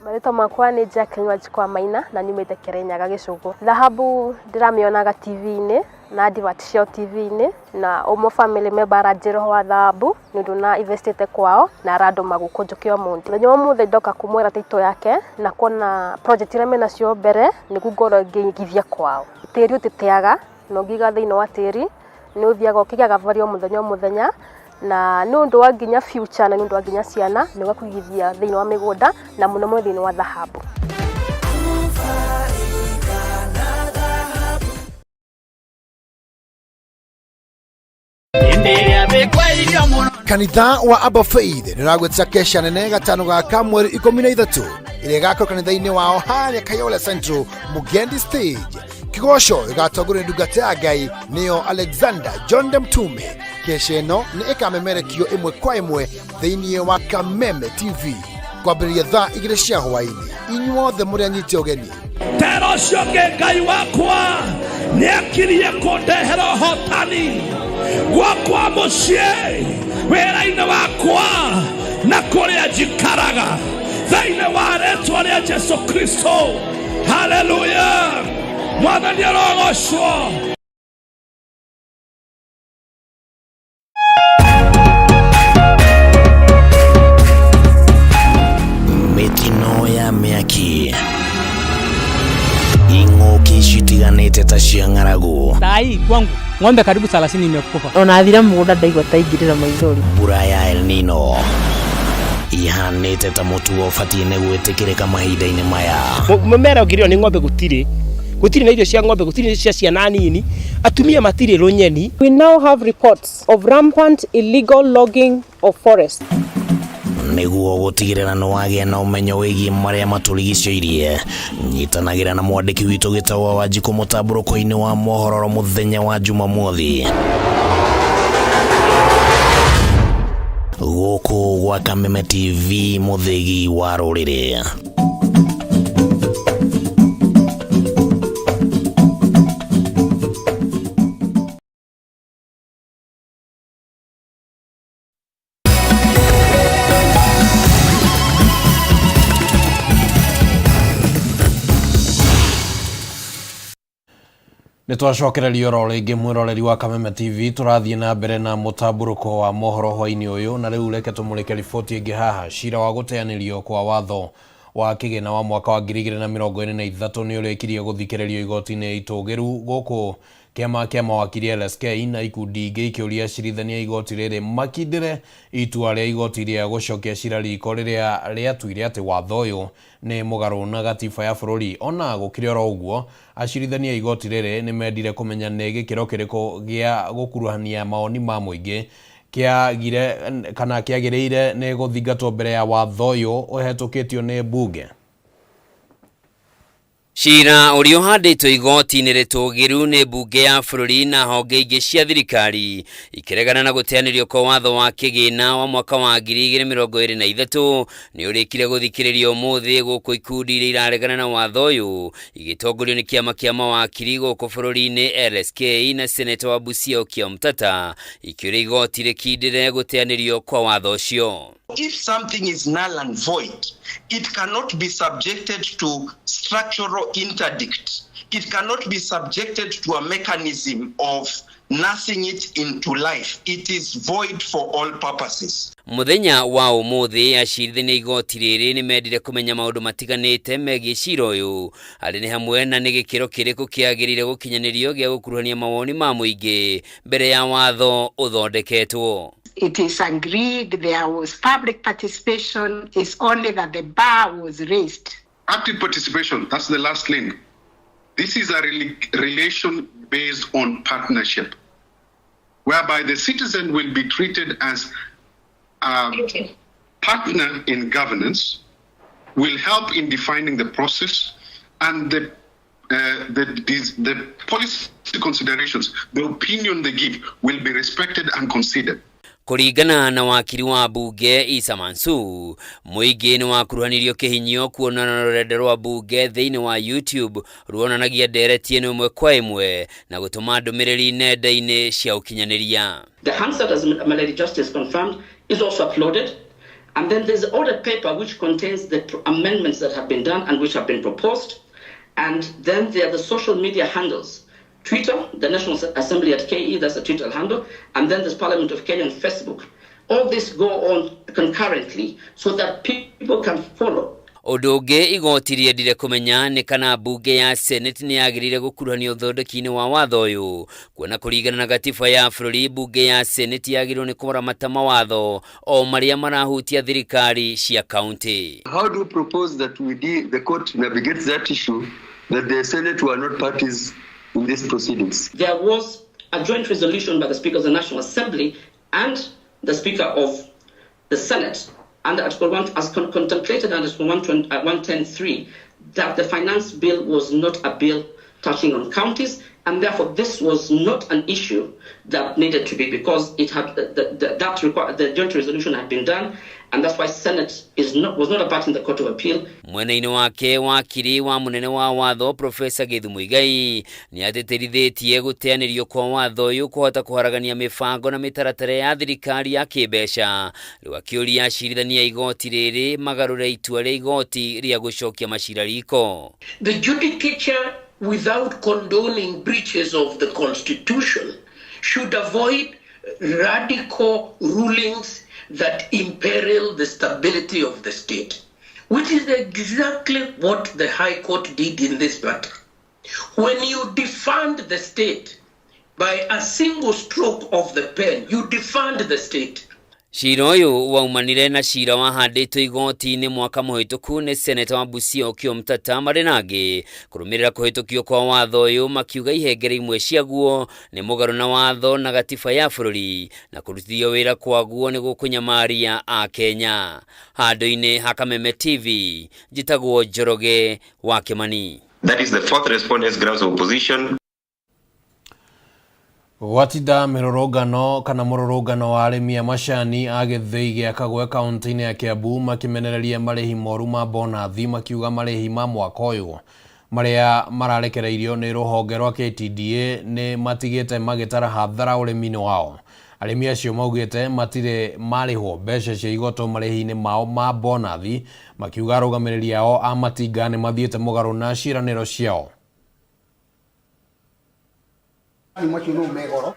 Marĩtwa makwa nĩ Jacqueline Wanjikũ Maina na nyumĩte Kĩrĩnyaga Gĩcũgũ. Thahabu ndĩramĩonaga TV-inĩ na advert ciao TV-inĩ, na ũmwe family member aranjĩra wa thahabu nĩ ũndũ na investĩte kwao na arandũma gũkũ njũke ũmũthĩ. Mũthenya wa ũmũthĩ ndoka kũmwĩra title yake na kuona project iria menacio mbere nĩguo ngorwo ngĩigithia kwao. Tĩri ũtĩteaga na ũngĩiga thĩinĩ wa tĩri nĩ ũthiaga ũkĩgĩaga value o mũthenya o mũthenya, na nĩ ũndũ wa nginya future na nĩ ũndũ wa nginya ciana nĩ ũgakũigithia thĩinĩ wa mĩgũnda na mũno mũno thĩinĩ wa thahabu. Kanitha wa Abba Faith nĩ ũragwĩtia kesha nene gatano gaka mweri 13 ĩrĩa ĩgakorwo kanitha-inĩ wao harĩa Kayole Central Mugendi Stage. Kĩgoco ĩgatongorio nĩ ndungata ya Ngai nĩyo Alexander John de Mtume. Kesha ĩno nĩ ĩkamemerekio ĩmwe kwa ĩmwe thĩinĩ wa Kameme TV kwambĩrĩria thaa 2 cia hwaĩ-inĩ. Inyuothe mũrĩ anyite ũgeni. Tera ũcio ũngĩ Ngai wakwa nĩakirie kũndehera ũhotani gwakwa mũciĩ, wĩra-inĩ wakwa na kũrĩa njikaraga, thĩinĩ wa rĩtwa rĩa Jesu Kristo. Haleluya! Mwathani arogocwo. Mĩtino ya mĩaki, ing'ũki citiganĩte ta cia ng'aragu. Sai kwangu ng'ombe karibu 30 imekufa. Ona athira mũgũnda ndaigua ta ingĩrĩra maithori. Mbura ya El Nino, Ihanĩte ta mũtugo ũbatiĩ nĩ gwĩtĩkĩrĩka mahinda-inĩ maya. Mũmera ũngĩrĩo nĩ ng'ombe gũtirĩ, gũtirĩ na irio cia ng'ombe, gũtirĩ cia ciana nini, atumia matirĩ rũnyeni. We now have reports of rampant illegal logging of forests. Nĩguo gũtigĩrĩra nĩ wagĩa na ũmenyo wĩgiĩ marĩa matũrigicĩirie, nyitanagĩra na mwandĩki witũ Gĩtaũ wa Wanjikũ mũtambũrũko-inĩ wa mohoro mũthenya wa Jumamothi. Gũkũ gwa Kameme TV, mũthĩgi wa rũrĩrĩ. Nĩ twacokereria oro rĩngĩ mwĩroreri wa Kameme TV, tũrathiĩ na mbere na mũtambũrũko wa mohoro hwainĩ ũyũ, na rĩu reke tũmũrĩke riboti ĩngĩ haha. Cira wa gũteanĩrio kwa watho wa kĩgĩna wa mwaka wa 2023 nĩ ũrĩkirie gũthikĩrĩrio igoti-inĩ itũgĩru gũkũ kĩama kĩa mawakiri LSK na ikundi ingĩ ikĩũria acirithania igoti rĩrĩ makindĩre itua rĩa igoti rĩa gũcokia cira riko rĩrĩa rĩatuire atĩ watho ũyũ nĩ mũgarũ na gatiba ya bũrũri. Ona gũkĩrĩ oro ũguo, acirithania igoti rĩrĩ nĩ mendire kũmenya nĩ gĩkĩro kĩrĩkũ gĩa gũkuruhania mawoni ma mũingĩ kĩagire kana kĩagĩrĩire nĩ gũthingatwo mbere ya watho ũyũ ũhetũkĩtio nĩ mbunge. Cira ũrĩa ũhandĩtwo igoti-inĩ rĩtũgĩru nĩ mbunge ya bũrũri na honge ingĩ cia thirikari ikĩregana na gũteanĩrio kwa watho wa kĩgĩna wa mwaka wa 2023 nĩ ũrĩkire gũthikĩrĩrio ũmũthĩ gũkũ ikundi iria iraregana na watho ũyũ igĩtongorio nĩ kĩama kĩa mawakiri gũkũ bũrũri-inĩ LSK na seneta wa Busia Okiya Omtatah ikĩũria igoti rĩkindĩre gũteanĩrio kwa watho ũcio. If something is null and void, it cannot be subjected to structural interdict. It cannot be subjected to a mechanism of nursing it into life. It is void for all purposes. Mũthenya wa ũmũthĩ acirithania igoti rĩrĩ nĩ mendire kũmenya maũndũ matiganĩte megiĩ cira ũyũ, arĩ nĩ hamwe na nĩ gĩkĩro kĩrĩkũ kĩagĩrĩire gũkinyanĩrio gĩa gũkuruhania mawoni ma mũingĩ mbere ya watho ũthondeketwo. It is agreed there was public participation. It's only that the bar was raised. Active participation, that's the last link. This is a relation based on partnership, whereby the citizen will be treated as a partner in governance, will help in defining the process and the policy considerations, the opinion they give will be respected and considered. Kũringana na wakiri wa mbunge Issa Mansur, mũingĩ nĩ wakuruhanirio kĩhinyio kuonana na rũrenda rwa mbunge thĩinĩ wa YouTube ruonanagia ndereti ĩno ĩmwe kwa ĩmwe na gũtũma ndũmĩrĩri nenda-inĩ cia ũkinyanĩria. The Hansard, as my Lady Justice confirmed, is also uploaded. And then there's order paper which contains the amendments that have been done and which have been proposed. And then there are the social media handles. Twitter, the National Assembly at KE, that's a Twitter handle, and then there's Parliament of Kenya on Facebook. All this go on concurrently so that people can follow. Ũndũ ũngĩ igoti rĩendire kũmenya nĩ kana mbunge ya Senate nĩ yagĩrĩire gũkuruhanio ũthondeki-inĩ wa watho ũyũ, kuona kũringana na gatiba ya bũrũri mbunge ya Senate yagĩrĩirwo nĩ kũramata mawatho o marĩa marahutia thirikari cia kaunti. How do you propose that the court navigates that issue, that the Senate were not parties in these proceedings? There was a joint resolution by the Speaker of the National Assembly and the Speaker of the Senate under Article 1, as contemplated under Article 110.3, that the finance bill was not a bill touching on counties, and therefore this was not an issue that needed to be, because it had the joint resolution had been done, and that's why Senate was not a party in the Court of Appeal. Mwena-inĩ wake wakiri wa mũnene wa watho Professor Githu Muigai nĩ atĩtĩrithĩtie gũteanĩrio kwa watho ũyũ kũhota kũharagania mĩbango na mĩtaratara ya thirikari ya kĩmbeca, rĩu akĩũria acirithania igoti rĩrĩ magarũre itua rĩa igoti rĩa gũcokia macira riko. The judicature, without condoning breaches of the Constitution, should avoid radical rulings that imperil the stability of the state, which is exactly what the High Court did in this matter. When you defund the state by a single stroke of the pen, you defund the state. Cira ũyũ waumanire na cira wahandĩtwo igoti-inĩ mwaka mũhĩtũku nĩ seneta wa Busia Okiya Omtatah marĩ na angĩ kũrũmĩrĩra kũhĩtũkio kwa watho ũyũ, makiuga ihengere imwe ciaguo nĩ mũgarũ na watho na gatiba ya bũrũri na kũrutithio wĩra kwaguo nĩ gũkũnyamaria a Kenya. Handũ-inĩ ha Kameme TV, njĩtagwo Njoroge wa Kĩmani. That is the fourth respondent's grounds of opposition. Gwatinda mĩrũrũngano kana mũrũrũngano wa arĩmi a macani a gĩthĩi gĩa Kagwe kaunti-inĩ ya Kiambu makĩmenereria marĩhi moru ma bonathi, makiuga marĩhi ma mwaka ũyũ marĩa mararekereirio nĩ rũhonge rwa KTDA nĩ matigĩte magĩtara hathara ũrĩmi-inĩ wao. Arĩmi acio maugĩte matirĩ marĩhwo mbeca cia igoto marĩhi-inĩ mao ma bonathi, makiuga arũgamĩrĩri ao a matinga nĩ mathiĩte mũgarũ na ciĩranĩro ciao.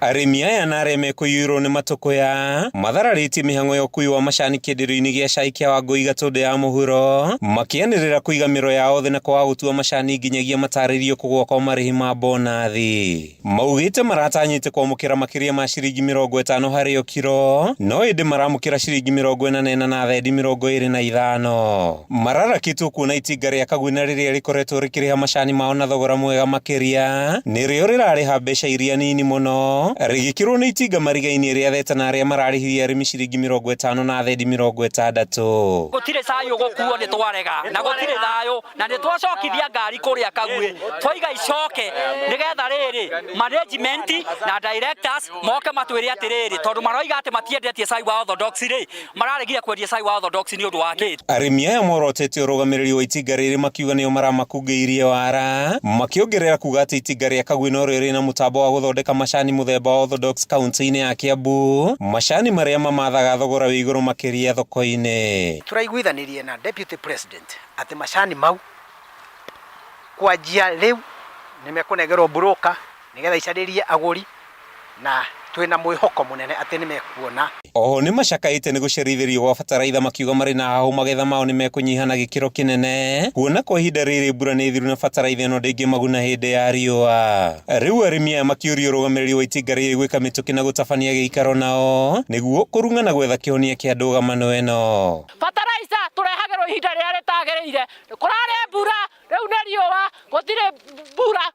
Arĩmi aya na arĩa mekũiyũrwo nĩ matũkũya mathararĩtie mĩhang'o ya ũkui wa macani kĩenderio-inĩ gĩa cai kĩa Wangũi Gatũndũ ya mũhuro, makĩanĩrĩra kũiga mĩro yao thĩ na kwaga gũtua macani nginyagia matarĩrio kũgũa kwa marĩhi ma bonathi. Maugĩte maratanyĩte kwamũkĩra makĩria ma ciringi 50 harĩ o kiro, no ĩndĩ maramũkĩra ciringi 44 na thendi 25. Mararakĩtwo kuona itinga rĩa Kagwina rĩrĩa rĩkoretwo rĩkĩrĩha macani mao na thogora mwega makĩria nĩrĩo rĩrarĩha mbeca iria nini mũno, rĩgĩkĩrwo nĩ itinga mariga-inĩ rĩa theta na arĩa mararĩhirie arĩmi ciringi 50 na thendi 60. Gũtirĩ cai ũgũkuo nĩ twarega na gũtirĩ thayũ na nĩ twacokithia ngari kũrĩa Kagwĩ, twaiga icoke nĩgetha rĩrĩ management na directors moke matwĩre atĩrĩrĩ, tondũ maroiga atĩ matiendetie cai wa Orthodox rĩ, mararegire kwendia cai wa Orthodox nĩ ũndũ wa kĩ? Arĩmi aya morotete ũrũgamĩrĩri wa itinga rĩrĩ makiuga nĩo maramakungĩirie wara, makĩongerera kuga atĩ itinga rĩa Kagwĩ norĩo rĩna mũtambo wa gũthondeka macani mũthemba wa Orthodox kaunti-inĩ ya Kiambu, macani marĩa mamathaga thogora wĩ igũrũ makĩria thoko-inĩ. Tũraiguithanirie na Deputy President atĩ macani mau kwanjia rĩu nĩ mekũnengerwo broker nĩgetha icarĩrie agũri, na twĩna mwĩhoko mũnene atĩ nĩ mekuona. Oho nĩ macakaĩte nĩ gũcerithĩrio gwa bataraitha, makiuga marĩ na hahũ magetha mao nĩ mekũnyiha na gĩkĩro kĩnene, kuona kwa ihinda rĩrĩ mbura nĩ thiru na bataraitha ĩno ndĩngĩmaguna hĩndĩ ya riũa. Rĩu arĩmi aya makĩũria ũrũgamĩrĩri wa itinga rĩrĩ gwĩka mĩtũkĩ na gũtabania gĩikaro nao nĩguo kũrung'a na gwetha kĩhonia kĩa ndũgamano ĩno. Bataraitha tũrehagĩrwo ihinda rĩrĩa rĩtagĩrĩire, kũrarĩ mbura, rĩu nĩ riũa, gũtirĩ mbura,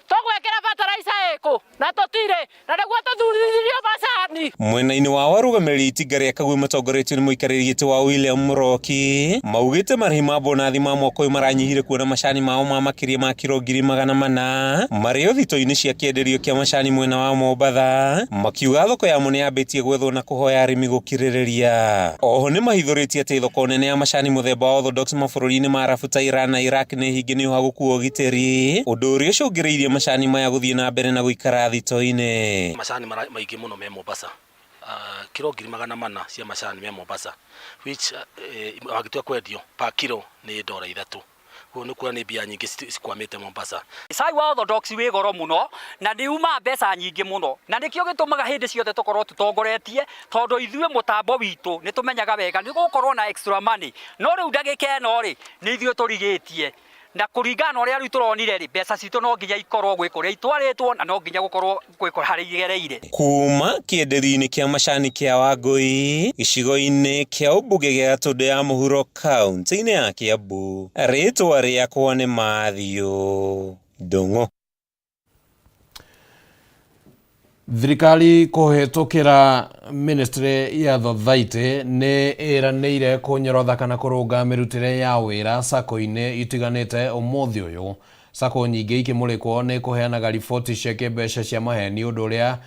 tũgwĩkĩra bataraitha ĩkũ na tũtirĩ, na nĩguo tũthurithio macani. Mwena-inĩ wao arũgamĩrĩri itinga rĩa Kagwĩ matongoretio nĩ mũikarĩri gĩtĩ wa William Mũroki maugĩte marĩhi ma bonathi ma mwaka ũyũ maranyihire kuona macani mao ma makĩria ma kiro 400,000 marĩ o thito-inĩ cia kĩenderio kĩa macani mwena wa Mombatha, makiuga thoko yamo nĩ yambĩtie gwethwo na kũhoya arĩmi gũkirĩrĩria. Oho nĩ mahithũrĩtie atĩ thoko nene ya macani mũthemba wa Orthodox mabũrũri-inĩ ma Arabu ta Iran na Iraq nĩ hinge nĩ ũha gũkua ũgitĩri, ũndũ ũrĩa ũcũngĩrĩirie macani maya gũthiĩ na mbere na gũikara thito-inĩ. Macani maingĩ mũno me Mombasa, kiro 400,000 cia macani me Mombasa, which wangĩtua kwendio per kilo nĩ dola 3. Koguo nĩ kuona nĩ mbia nyingĩ cikwamĩte Mombasa. Cai wa Orthodox wĩ goro mũno na nĩ uma mbeca nyingĩ mũno, na nĩkĩo gĩtũmaga hĩndĩ ciothe tũkorwo tũtongoretie, tondũ ithuĩ mũtambo witũ nĩ tũmenyaga wega nĩ gũkorwo na extra money, no rĩu ndagĩka ĩno rĩ nĩ ithuĩ tũrigĩtie, na kũringana na ũrĩa rĩu tũronire rĩ, mbeca citũ no nginya ikorwo gwĩ kũrĩa itwarĩtwo na no nginya gũkorwo gwĩ harĩa igereire. Kuma kĩenderio-inĩ kĩa macani kĩa Wangũi gĩcigo-inĩ kĩa ũmbunge gĩa Gatũndũ ya mũhuro kaunti-inĩ ya Kiambu, rĩtwa rĩakwa nĩ Matthew Ndung'u. Thirikari kũhĩtũkĩra ministry ya Thothaitĩ nĩ ĩranĩire kũnyorotha kana kũrũnga mĩrutĩre ya wĩra sacco-inĩ itiganĩte ũmũthĩ ũyũ. Sacco nyingĩ ikĩmũrĩkwo nĩ kũheanaga riboti cia kĩmbeca cia maheni, ũndũ ũrĩa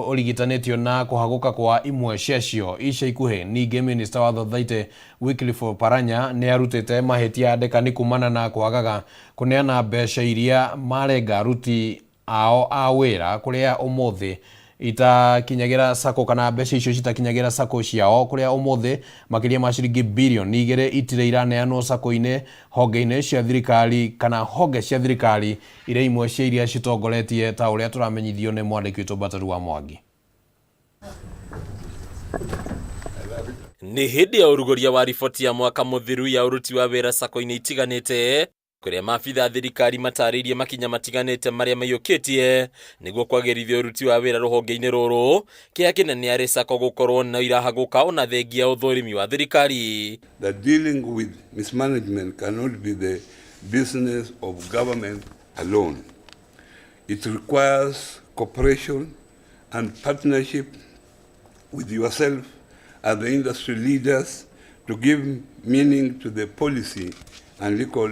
ũrigitanĩtio na kũhagũka kwa imwe ciacio ica ikuhĩ. Ningĩ minista wa Thothaitĩ Wycliffe Oparanya nĩ arutĩte mahĩtia andĩkani kumana na kwagaga kũneana mbeca iria marenga aruti ao a wĩra kũrĩa ũmũthĩ itakinyagira sacco kana mbeca icio citakinyagira sacco ciao, kũrĩa ũmũthĩ makĩria ma ciringi birioni 2 itirĩ iraneanwo sacco-inĩ honge-inĩ cia thirikari kana honge cia thirikari iria imwe cia iria citongoretie ta ũrĩa tũramenyithio nĩ mwandĩki witũ Mbataru wa Mwangi. Nĩ hĩndĩ ya ũrugũria wa riboti ya mwaka mũthiru ya ũruti wa wĩra sacco-inĩ itiganĩte. Kũrĩa maabitha thirikari matarĩirie makinya matiganĩte marĩa maiyũkĩtie nĩguo kwagĩrithia ũruti wa wĩra rũhonge-inĩ rũrũ kĩrĩa kĩnene arĩ SACCO gũkorwo no irahagũka ona thengia ũthũrimi wa thirikari. That dealing with mismanagement cannot be the business of government alone. It requires cooperation and partnership with yourself as the industry leaders to give meaning to the policy and legal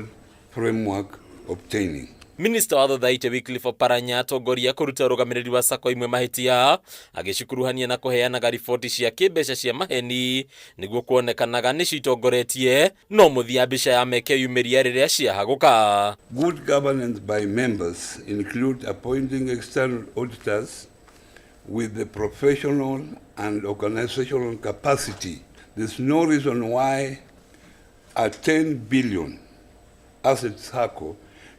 framework obtaining. Minista wa Thothaitĩ Wycliffe Oparanya atongoria kũruta ũrũgamĩrĩri wa SACCO imwe mahĩtia agĩcikuruhania na kũheanaga riboti cia kĩmbeca cia maheni nĩguo kuonekanaga nĩcio itongoretie no mũthia mbica ya mekeyumĩria rĩrĩa ciahagũka. Good governance by members include appointing external auditors with the professional and organizational capacity. There's no reason why a 10 billion asset SACCO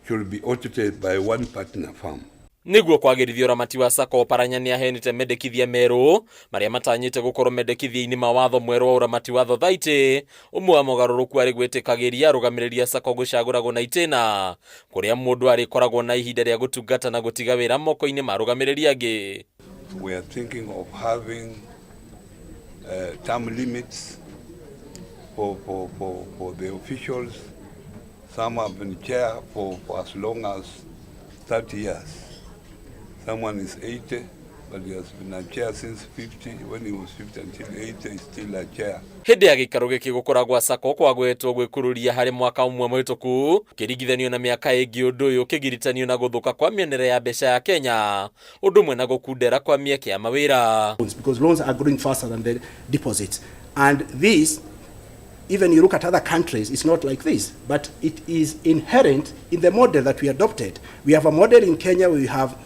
should be audited by one partner firm. Nĩguo kwagĩrithia ũramati wa SACCO, Oparanya nĩaheanĩte mendekithia merũ marĩa matanyĩte gũkorwo mendekithia-inĩ ma watho mwerũ wa ũramati wa thothaitĩ. Ũmwe wa mogarũrũku arĩ gwĩtĩkagĩria arũgamĩrĩri a SACCO gũcagũragwo na itĩna kũrĩa mũndũ arĩkoragwo na ihinda rĩa gũtungata na gũtiga wĩra moko-inĩ ma arũgamĩrĩri angĩ. We are thinking of having term limits for the officials. Some have been chair for as long as 30 years. Someone is 80, but he has been a chair since 50. When he was 50 until 80, he's still a chair. Hĩndĩ ya gĩikaro gĩkĩ gũkũra gwa SACCO kwagwetwo gwĩkururia harĩ mwaka ũmwe mũhĩtũku ũkĩringithanio na mĩaka ĩngĩ, ũndũ ũyũ ũkĩgiritanio na gũthũka kwa mĩonere ya mbeca ya Kenya ũndũ ũmwe na gũkundera kwa mĩeke ya mawĩra. Because loans are growing faster than the deposits. And this, even you look at other countries, it's not like this, but it is inherent in the model that we adopted. We have a model in Kenya where you have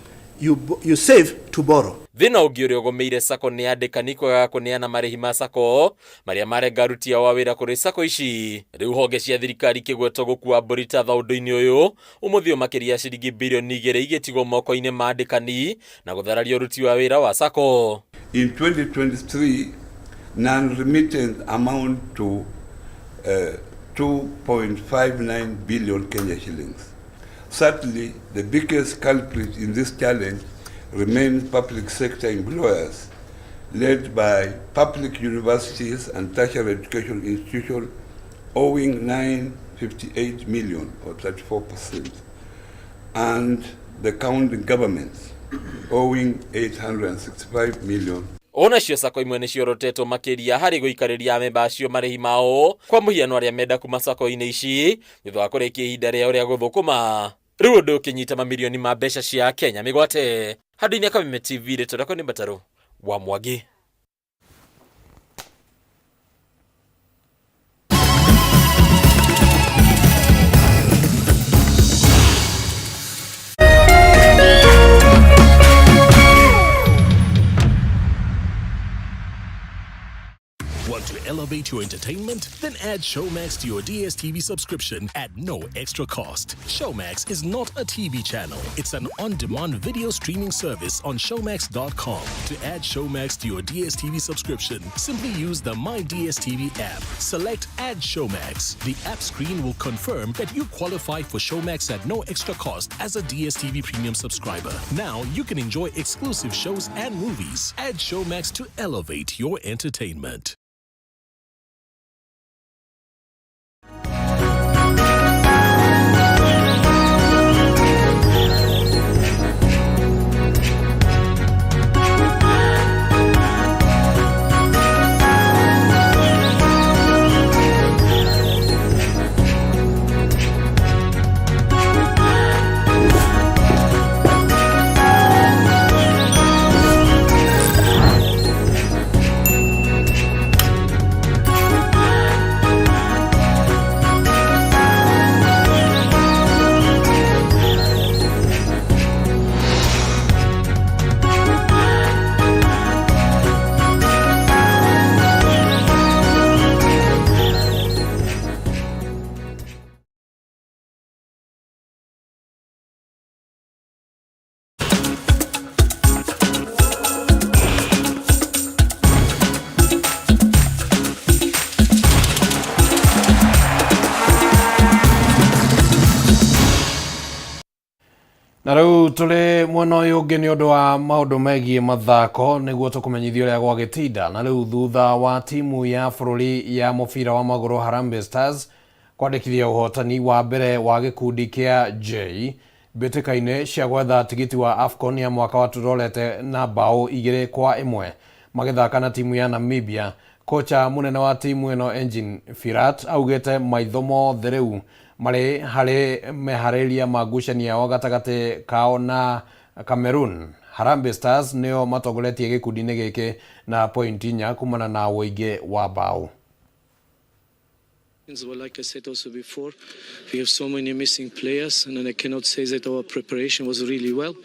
you save to borrow. Thĩna ũngĩ ũrĩa ũgũmĩire SACCO nĩ andĩkani kwaga kũneana marĩhi ma SACCO marĩa marenga aruti ao a wĩra kũrĩ SACCO ici. Rĩu honge cia thirikari ikĩgwetwo gũkua mbũri ta tha ũndũ-inĩ ũyũ ũmũthĩ makĩria ciringi birioni 2 igĩtigwo moko-inĩ ma andĩkani na gũthararia ũruti wa wĩra wa SACCO. In 2023, non-remittance amount to 2.59 billion Kenya shillings. Certainly, the biggest culprit in this challenge remains public sector employers, led by public universities and tertiary education institutions, owing 958 million, or 34%, and the county governments, owing 865 million. Onacio SACCO imwe nĩciorotetwo makĩria harĩ gũikarĩria amemba acio marĩhi mao kwa mũhiano arĩa menda kuma SACCO-inĩ ici thutha wa kũrĩkia ihinda rĩao rĩa gũthũkũma. Rĩu ũndũ ũkĩnyita mamirioni ma mbeca cia Kenya mĩgwate. Handũ-inĩ Kameme TV, rĩtwa rĩakwa nĩ Mbatarũ wa Mwangi. Want to elevate your entertainment? Then add Showmax to your DSTV subscription at no extra cost. Showmax is not a TV channel. It's an on-demand video streaming service on showmax.com. To add Showmax to your DSTV subscription, simply use the My DSTV app. Select Add Showmax. The app screen will confirm that you qualify for Showmax at no extra cost as a DSTV premium subscriber. Now you can enjoy exclusive shows and movies. Add Showmax to elevate your entertainment. Na rĩu tũrĩ mwena ũyũ ũngĩ nĩ ũndũ wa maũndũ megiĩ mathako nĩguo tũkũmenyithia ũrĩa gwagĩtinda. Na rĩu thutha wa timu ya bũrũri ya mũbira wa magũrũ Harambee Stars kwandĩkithia ũhotani wa mbere wa gĩkundi kĩa J mbĩtĩka-inĩ cia gwetha tigiti wa AFCON ya mwaka wa tũrorete na mbaũ 2-1 magĩthaka na timu ya Namibia. Kocha mũnene wa timu ĩno Engin Firat augĩte maitho mothe rĩu marĩ harĩ meharĩria ma ngucanio yao gatagatĩ kao na Cameroon. Harambee Stars nĩo matongoretie gĩkundi-inĩ gĩkĩ na pointi 4 kumana na ũingĩ wa mbaũ. Well, like I said also before, we have so many missing players, and I cannot say that our preparation was really well.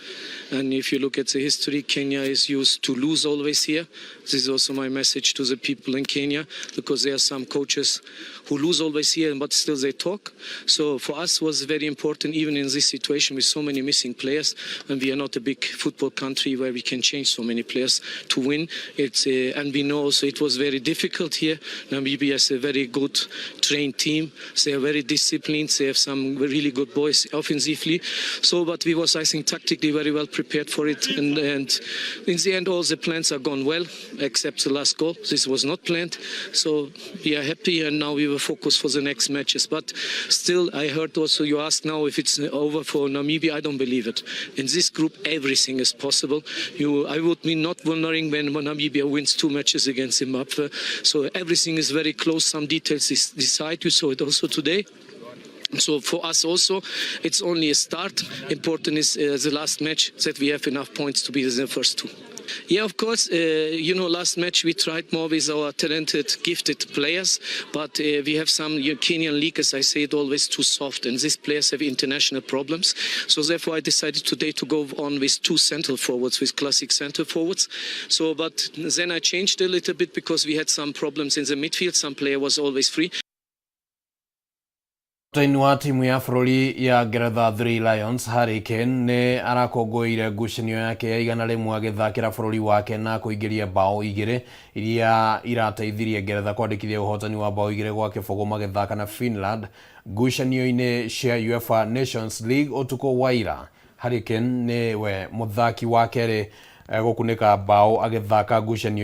And if you look at the history, Kenya is used to lose always here. This is also my message to the people in Kenya, because there are some coaches who lose always here, but still they talk. So for us was very important, even in this situation with so many missing players, and we are not a big football country where we can change so many players to win. It's and we know also it was very difficult here. Namibia is a very good trained team. They are very disciplined. They have some really good boys offensively. So, but we was, I think, tactically very well prepared for it. And in the end, all the plans are gone well, except the last goal. This was not planned. So we are happy, and now we will focus for the next matches. But still, I heard also you asked now if it's over for Namibia. I don't believe it. In this group, everything is possible. I would be not wondering when Namibia wins 2 matches against Zimbabwe. So everything is very close. Some details is decide. You saw it also today. So for us also, it's only a start. Important is the last match, that we have enough points to be in the first 2. Yeah, of course, last match we tried more with our talented, gifted players, but we have some Kenyan league, as I say it, always too soft, and these players have international problems. So therefore I decided today to go on with 2 central forwards, with classic central forwards. So, but then I changed a little bit because we had some problems in the midfield. Some player was always free. Kapteni wa timu ya bũrũri ya Ngeretha Three Lions Harry Kane nĩ arakũngũĩire ngucanio yake ya 100 agĩthakĩra bũrũri wake na kũingĩria mbaũ 2 iria irateithirie Ngeretha kwandĩkithia ũhotani wa mbaũ 2-0 magĩthaka na Finland ngucanio-inĩ cia UEFA Nations League ũtukũ wa ira. Harry Kane nĩwe mũthaki wa kerĩ gũkunĩka mbaũ agĩthaka ngucanio.